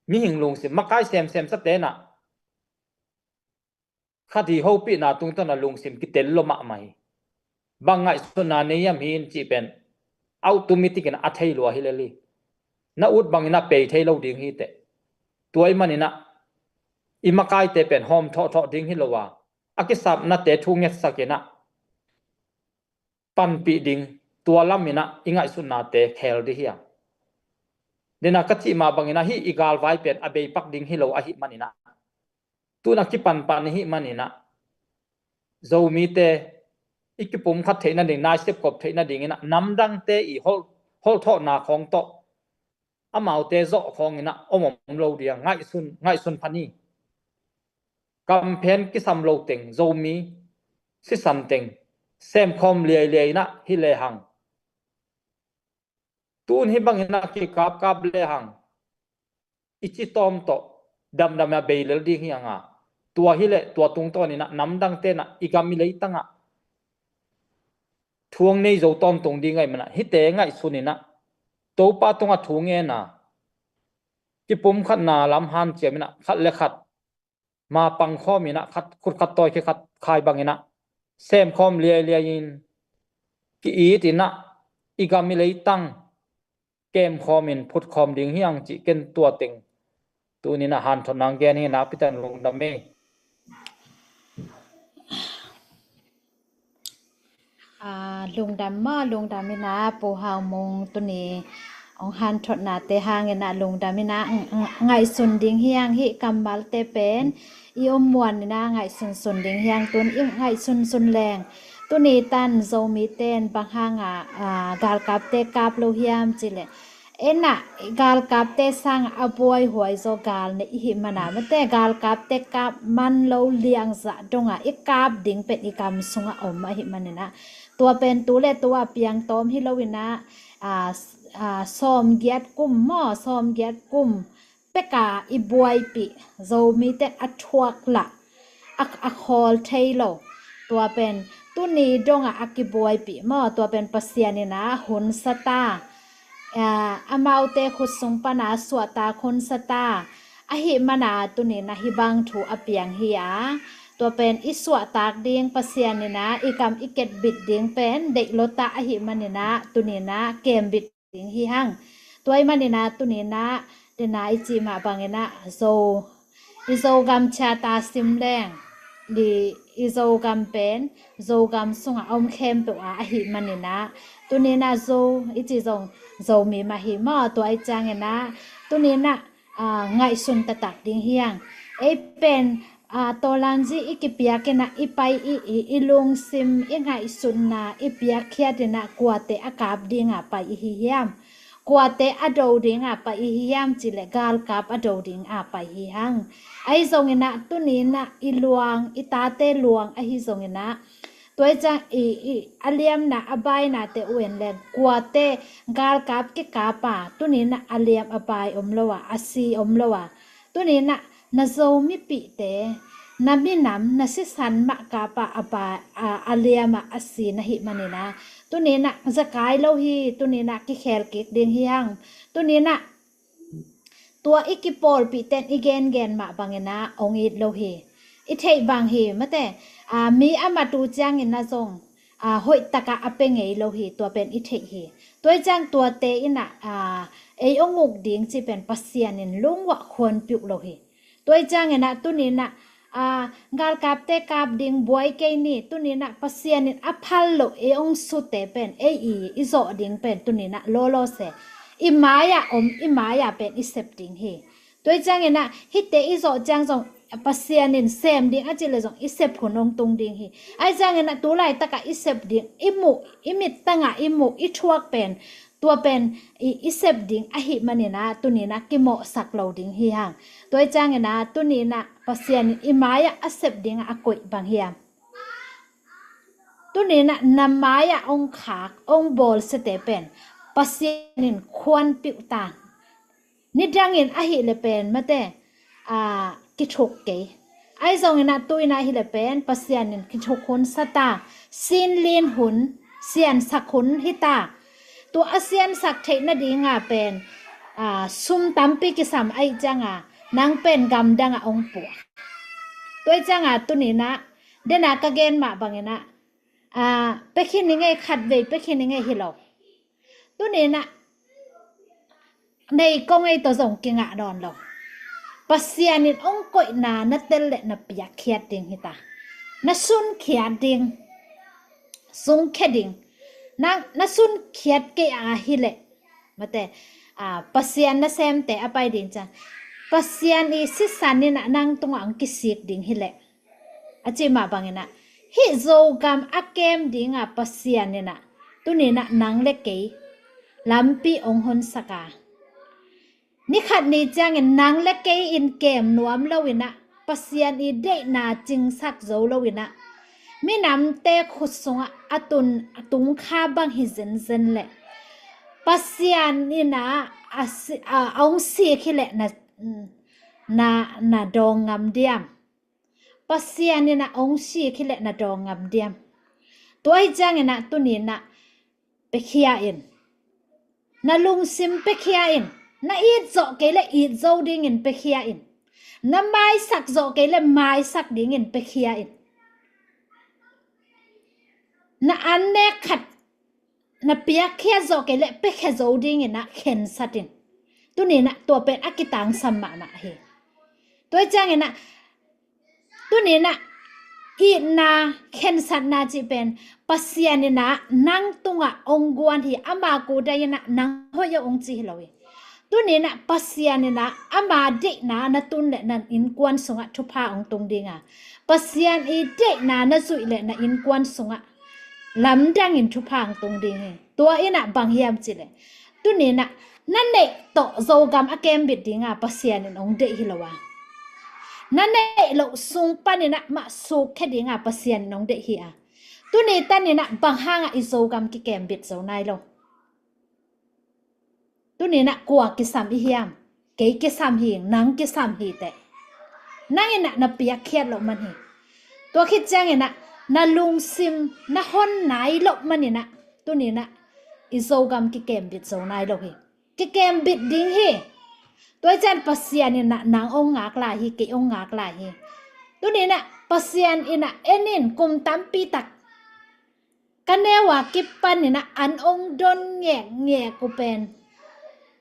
mihing lungsim, makai semsem sate in ah, khat hi hopihna tungtawn a lungsim kitel lo mahmah hi. Bang ngaihsutna nei hiam hi in cih pen automatic in a thei lua hi lel hi. Na ut bangin a pei thei lo ding hi teh. Tua ahih manin ah i makaite pen hawm thawhthawh ding hi lo a, a kisapnate thu ngetsak in ah panpih ding, tua lam in ah i ngaihsutnate khel ding hi a. Dena ka cih mah bangin ah hih i galvai pen a beipak ding hi lo ahih manin ah, tu-in a kipanpan i hih manin ah, Zomite i kipumkhat theih nading, naisep kop theih nadingin ah, namdangte i hol, holthawhna khawng tawh amaute zawh khawngin ah om om lo ding a, ngaihsun, ngaihsun pha ni. Kamphen kisam lo teng, Zomi sisan teng semkhawm liailiai in ah hi lehang, tu-in hih bangin ah kikapkap lehang, i ci tawm tawh damdam a bei lel ding hi hang a, tua hi leh tua tungtawn in ah namdangte in ah i gam i leitang ah thu hong nei zo tawntung ding ahih manin ah, hihte ngaihsun in ah, Topa tungah thu ngen a, kipumkhatna lam hanciam in ah, khat le khat ma pang khawm inah khat, khut khat tawi khi khat khai bang inah sem khawm liailiai in ki-it inah i gam i leitang kem khawm in phut khawm ding hi hang cih ken tua teng tuni inah hanthotna gen hi. Nakpi takin lungdam ei. Lungdam maw, lungdam inah Pu Hau Mung tuni hong hanthotnate hang inah lungdam inah ngaihsun ding hi hang. Hih kammalte pen i om muan inah ngaihsunsun ding hi hang. Tun i ngaihsunsun leng tuni tan Zomite in bang hanga galkapte kap lo hiam cih leh ei inah galkapte sangah a buaihuai zaw gal nei i hih mana mate galkapte kap man lo liangzah donga i kap ding pen i gam sungah om ahih maninah tua pen tu le tu a piangtawm hi lo inah sawmgiat kum maw, sawmgiat kum peka i buaipih Zomite a thuak lah a khawl thei lo. Tua pen tuni dongah a kibuaipih maw, tua pen Pasian inah hun sa ta. Amaute khut sung pana suahtak hun sa ta. Ahih mana tuni inah hih bang thu a piang hi a, tua pen i suahtak ding Pasian inah i gam i ketbit ding pen deih lo ta ahih maninah tuni inah kembit ding hi hang. Tua ahih maninah tuni inah dena i cih mah bang inah Zo, i Zogam chart a sim leng i, i Zogam pen Zogam sungah a om khempeuh a ahih maninah tuni inah Zo i cih zong Zomi mah hi maw. Tua ahih ciang inah tuni inah ngaihsun taktak ding hi hang. Ei pen tawlanzi i kipiak inah i pai i, i, i lungsim i ngaihsutna i piakkhiat inah kuate a kap dinga pai i hi hiam, kuate a do dinga pai i hi hiam cih leh galkap a do dinga pai hi hang. Ahi zong inah tuni inah i luang, i tate luang ahi zong inah tua ahih ciang i, i a liamna a bainate uh en leng kuate galkap kikap a tuni inah a liam a bai om lo a, a si om lo a, tuni inah na Zomipihte, na minam, na sisan mah kap a a bai a, a liam a a si na hih maninah tuni inah zekai lo hi. Tuni inah kikhel kik ding hi hang. Tuni inah tua i kipawlpihte in i gengen mah bang inah hong it lo hi. I theih bang hi mate, mi a mat uh ciang inah zong hoih takah a pia ngei lo hi. Tua pen i theih hi. Tua ahih ciang tuate inah ei hong uk ding cih pen Pasian in lungwah khuanpiuh lo hi. Tua ahih ciang inah tuni inah galkapte kap ding buai kei ni, tuni inah Pasian in a phal loh ei hong sute pen ei i, i zawh ding pen tuni inah lawlaw se i mai-ah om, i mai-ah pen i sep ding hi. Tua ahih ciang inah hihte i zawh ciang zong Pasian in sem ding a cih leh zong i sep hun hong tung ding hi. Ahih ciang inah tu laitakah i sep ding, i muh, i mittangah i muh, i thuak pen tua pen i, i sep ding ahih maninah tuni inah kimawhsak lo ding hi hang. Tua ahih ciang inah tuni inah Pasian in i mai-ah a sep dingah a koih bang hiam? Tuni inah na mai-ah hong khak, hong bawlsiate pen Pasian in khuanpiuh ta. Nidangin ahih leh pen mate kithuk kei. Ahi zong inah tu inah ahih leh pen Pasian in kithuk hun sa ta. Sinlin hun, siansak hun hi ta. Tua a siansak theih nadinga pen sum tampi kisam ahih cianga nang pen gamdangah hong puak. Tua ahih cianga tuni inah dena ka gen mah bang inah pia khin i ngei, khatvei pia khin i ngei hi lo. Tuni inah nei ko ngei tawh zong kingah nawn lo. Pasian in hong koihna na tel leh na piakkhiat ding hi ta. Na sunkhiat ding, sungkhia ding. Na, na sunkhiat kei a hileh mate Pasian nasemte a pai ding ciang Pasian i sisan inah nang tungah hong kisik ding hileh a cih mah bang inah hih Zogam a kem dinga Pasian inah tuni inah nang le kei lampi hong honsak a, ni khat ni ciangin nang le kei in kem nuam lo inah Pasian i deihna cingsak zo lo inah minamte khut sungah a tun, a tungkha bang hi zenzen leh Pasian inah a si, a, a hong sik hileh na, na, na dawng ngam diam? Pasian inah hong sik hileh na dawng ngam diam? Tua ahih ciang inah tuni inah piakhia in. Na lungsim piakhia in. Na it zawh kei leh it zo dingin piakhia in. Na maisak zawh kei le maisak dingin piakhia in. Na annek khat na piakhia zawh kei le piakhia zo dingin ah khensat in. Tuni-in ah tua pen a kitangsam mahmah hi. Tua hi ciangin ah tuni-in ah itna khensatna cih pen Pasian in ah nang tungah hong guan hi, ama kudai in ah nang hoih a hong ci hi lo hi. Tuni-in ah Pasian in ah ama deihna na tun le na innkuan sungah thupha hong tung ding a, Pasian i deihna na zuih le na innkuan sungah lamdangin thupha hong tung ding hi. Tua in ah bang hiam cih le, tuni-in ah na neih tawh Zogam a kembit ding a Pasian in hong deih hi lo a, na neih loh sung panin ah mah sukkhia ding a Pasian in hong deih hi a, tuni tanin ah bang hangah i Zogam kikembit zo nai lo? Tuni-in ah kua kisam i hiam? Kei kisam hi, nang kisam hi teh. Nang in ah na piakkhiat loh man hi. Tua khit ciangin ah na lungsim na hon nai loh manin ah tuni-in ah i Zogam kikembit zo nai lo hi. Kikembit ding hi. Tua hi ciang Pasian in ah nang hong ngak lai hi, kei hong ngak lai hi. Tuni-in ah Pasian in ah en in, kum tampi tak ka neu a kipanin ah an hong don ngekngek uh pen,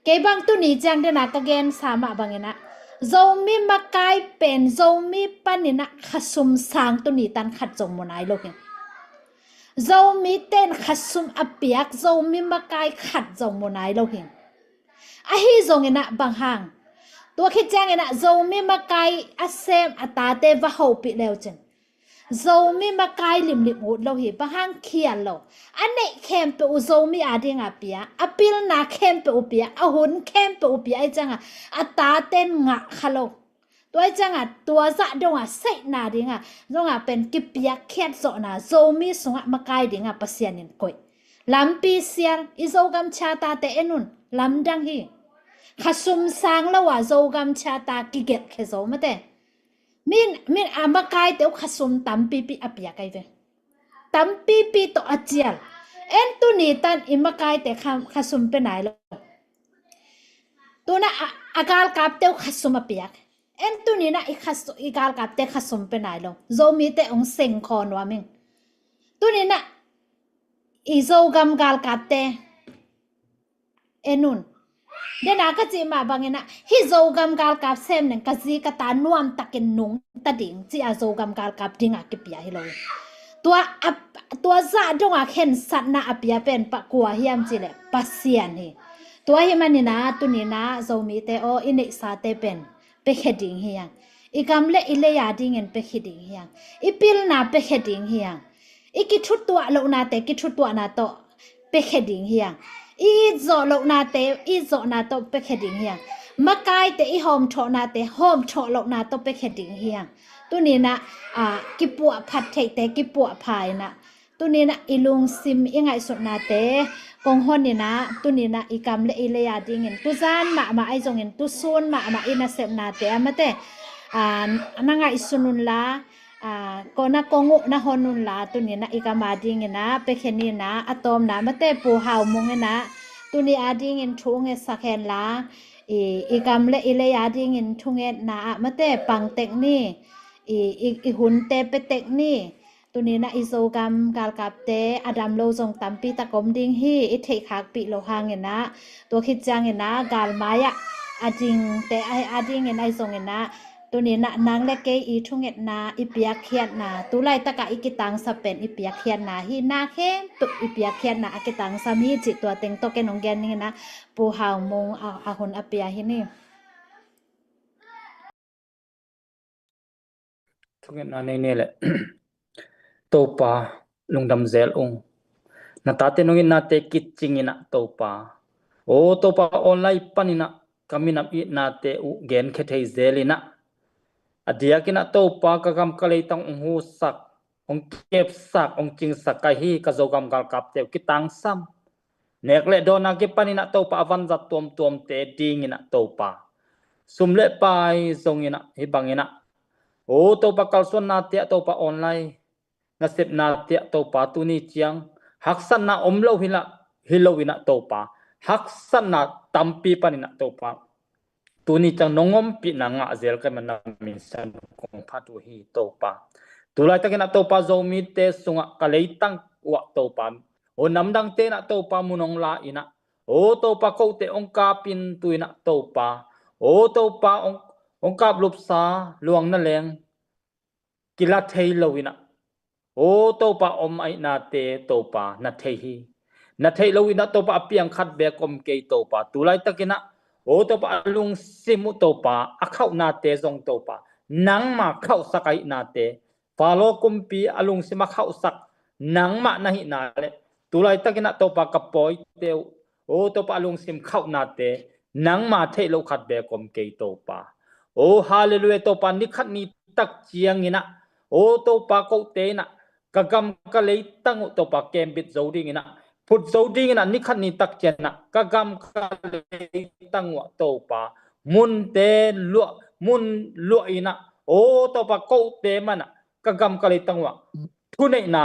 kei bang tuni ciang den a ka gensa mah bangin ah Zomi makai pen Zomi panin ah khasum sang tuni tan khat zong mu nai lo hi. Zomite in khasum a piak Zomi makai khat zong mu nai lo hi. Ahi zongin ah bang hang? Tua khit ciangin ah Zomi makai a sem a tate va hopih leu cin Zomi makai limlim ut lo hi. Bang hang? Khial lo. A neih khempeuh uh Zomi ading a pia, a pilna khempeuh uh pia, a hun khempeuh uh pia ahih ciangin a taten ngah kha lo. Tua ahih ciangin tua zah dong a seihna ding a, zong a pen kipiakkhiat zawhna, Zomi sungah makai ding a Pasian in koih. Lampi sial, i Zogam Charter te en un, lamdang hi. Khasum sang lo a Zogam Charter kigelh khia zo mate. Min, min a makaite uh khasum tampipi a piak ahi ve. Tampipi tawh a cial. En tuni tan i makaite kha, khasum pe nai lo. Tuna a, a galkapte uh khasum a piak. En tuni na i khasu-, i galkapte khasum pe nai lo. Zomite hong seng khaw nuam ing. Tuni na i Zogam galkapte en un. Den a ka cih mah bangin ah, hih Zogam galkap sem neng ka zi ka ta nuamtakin nungta ding, ci a Zogam galkap ding a kipia hi lo. Tua a, tua zah dong a khensatna a pia pen pa kua hiam cih leh Pasian hi. Tua ahih manin ah, tuni na Zomite aw, i neihsate pen piakhia ding hi hang. I gam le i lei a dingin piakhia ding hi hang. I pilna piakhia ding hi hang. I kithutuah lohnate kithutuahna tawh piakhia ding hi hang. I it zawh lohnate it zawhna tawh piakhia ding hi hang. Makaite i hawmthawhnate hawmthawh lohna tawh piakhia ding hi hang. Tuni na, a, kipuahphat theihte kipuahpha in ah, tuni na i lungsim i ngaihsutnate kong hon in ah, tuni na i gam le i lei a dingin tuzan mahmah ahi zongin tusun mahmah i nasepnate a mate, a, na ngaihsun unla, a, ko na kong uh na hon unla, tuni na i gam a dingin ah piakhia ni na, a tawmna mate Pu Hau Mung in ah tuni a dingin thu ngetsak henla, i, i gam le i lei a dingin thungetna ah mate pangtek ni, i, i, i hunte petek ni. Tuni na i Zogam galkapte a dam lo zong tampi tak om ding hi, i theihkhakpih lo hangin ah. Tua khit ciangin ah galmai ah a dingte a, a dingin ahi zongin ah, tuni na nang le kei i thungetna, i piakkhiatna, tu laitak a i kitangsap pen i piakkhiatna hi, na khempeuh i piakkhiatna a kitangsam hi cih tua teng tawh ken hong gen ning in ah, Pu Hau Mung a, a hun a pia hi ni. Thungetna nei ni leh. Topa, lungdam zel ung. Na tate nong itnate kicing in ah Topa. O Topa, online panin ah ka minam itnate uh genkhia thei zel in ah, a diakin ah Topa, ka gam ka leitang hong husak, hong kepsak, hong cingsak ka hi, ka Zogam galkapte uh kitangsam. Nek le dawn a kipanin ah Topa, a vanzat tuamtuamte dingin ah Topa, sum le pai zongin ah, hih bangin ah, o Topa, kalsuannate ah Topa, online nasepnate ah Topa, tuni ciang haksatna om lo hi lah, hi lo in ah Topa, haksatna tampi panin ah Topa, tuni ciang nong ompihna ngah zel ka hih manin na min siangtho kong phat uh hi Topa. Tulaitakin ah Topa Zomite sungah ka leitang uh ah Topa, aw namdangte in ah Topa mun hong la in ah, aw Topa kote hong kapin tu in ah Topa, aw Topa hong, hong kaplupsa luang na leng kila thei lo in ah, aw Topa om ahihnate Topa na thei hi. Na theih lo in ah Topa a piang khat beek om kei Topa. Tulaitakin ah aw Topa a lungsim uh Topa a khauhnate zong Topa nangma khauhsak ahihnate, Faro kumpi a lungsim a khauhsak nangmah na hihna le tulaitakin ah Topa ka pawite uh, aw Topa a lungsim khauhnate nangma theih loh khat beek om kei Topa. Aw halleluiah Topa, ni khat ni tak ciangin ah aw Topa kote in ah ka gam ka leitang uh Topa kembit zo dingin ah, phut zo dingin ah ni khat ni tak ciangin ah ka gam ka leitang uh ah Topa munte luah, mun luah in ah, aw Topa kote man ah ka gam ka leitang uh ah thuneihna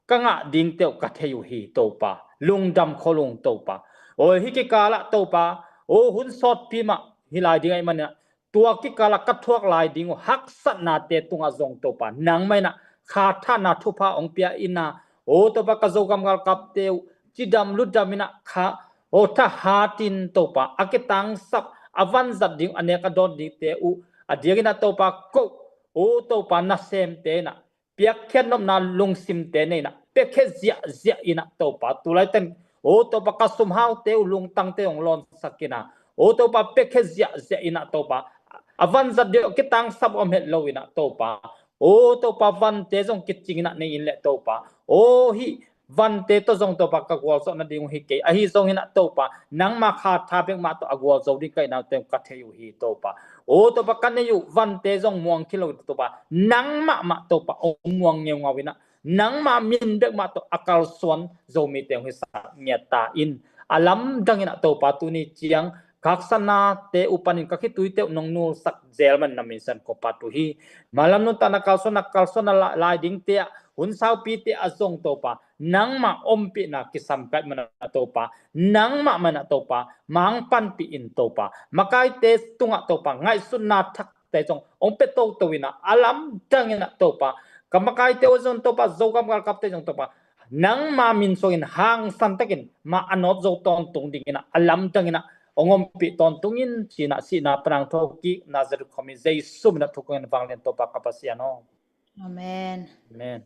ka ngah dingte uh ka thei uh hi Topa. Lungdam khol ung Topa. Aw hih kikal ah Topa, aw hun sawtpi mah hi lai ding ahih manin ah tua kikal ah ka thuak lai ding uh haksatnate tungah zong Topa nangmah in ah khathahna thupha hong pia in ah, aw Topa ka Zogam galkapte uh cidam lutdam in ah kha, aw thahatin Topa a kitangsap a vanzat ding a nek a dawn dingte uh a diakin ah Topa ko, aw Topa nasemte in ah piakkhiat nopna lungsimte nei in ah piakkhiat ziahziah in ah Topa tulaitakin, aw Topa ka sumhaute uh lungtangte hong lawnsak in ah, aw Topa piakkhiat ziahziah in ah Topa a vanzat ding a kitangsap om het lo in ah Topa, aw Topa vante zong kicing in ah nei in leh Topa, aw hih vante tawh zong Topa ka gualzawh nading uh hi kei. Ahi zongin ah Topa nangma khatha bek mah tawh a gualzo ding ka hihna teng ka thei uh hi Topa. Aw Topa ka nei uh vante zong muang khin lo Topa, nangmah mah Topa hong muang ngeungau in ah nangma min bek mah tawh a kalsuan Zomite hong hisak ngiat ta in. A lamdang in ah Topa tuni ciang ka haksatnate uh panin ka khituite uh nong nulsak zel manin na min siangtho kong phat uh hi. Malam nuntakna kalsuan a kalsuan a la-, lai dingte ah hun saupite ah zong Topa nangmah ompihna kisam ka hih manin ah Topa nangmah manin ah Topa mangpanpih in Topa makaite tungah Topa ngaihsutna thakte zong hong pia toto in ah a lamdang in ah Topa ka makaite uh zong Topa Zogam galkapte zong Topa nangma min suangin hangsan takin mah a nawt zo tawntung dingin ah a lamdang in ah hong ompih tawntung in ci-in ah sihna pan hong thawhkik Nazareth khuami Jesu min ah thu kong ngen vanglian Topa ka Pasian aw. Amen. Amen.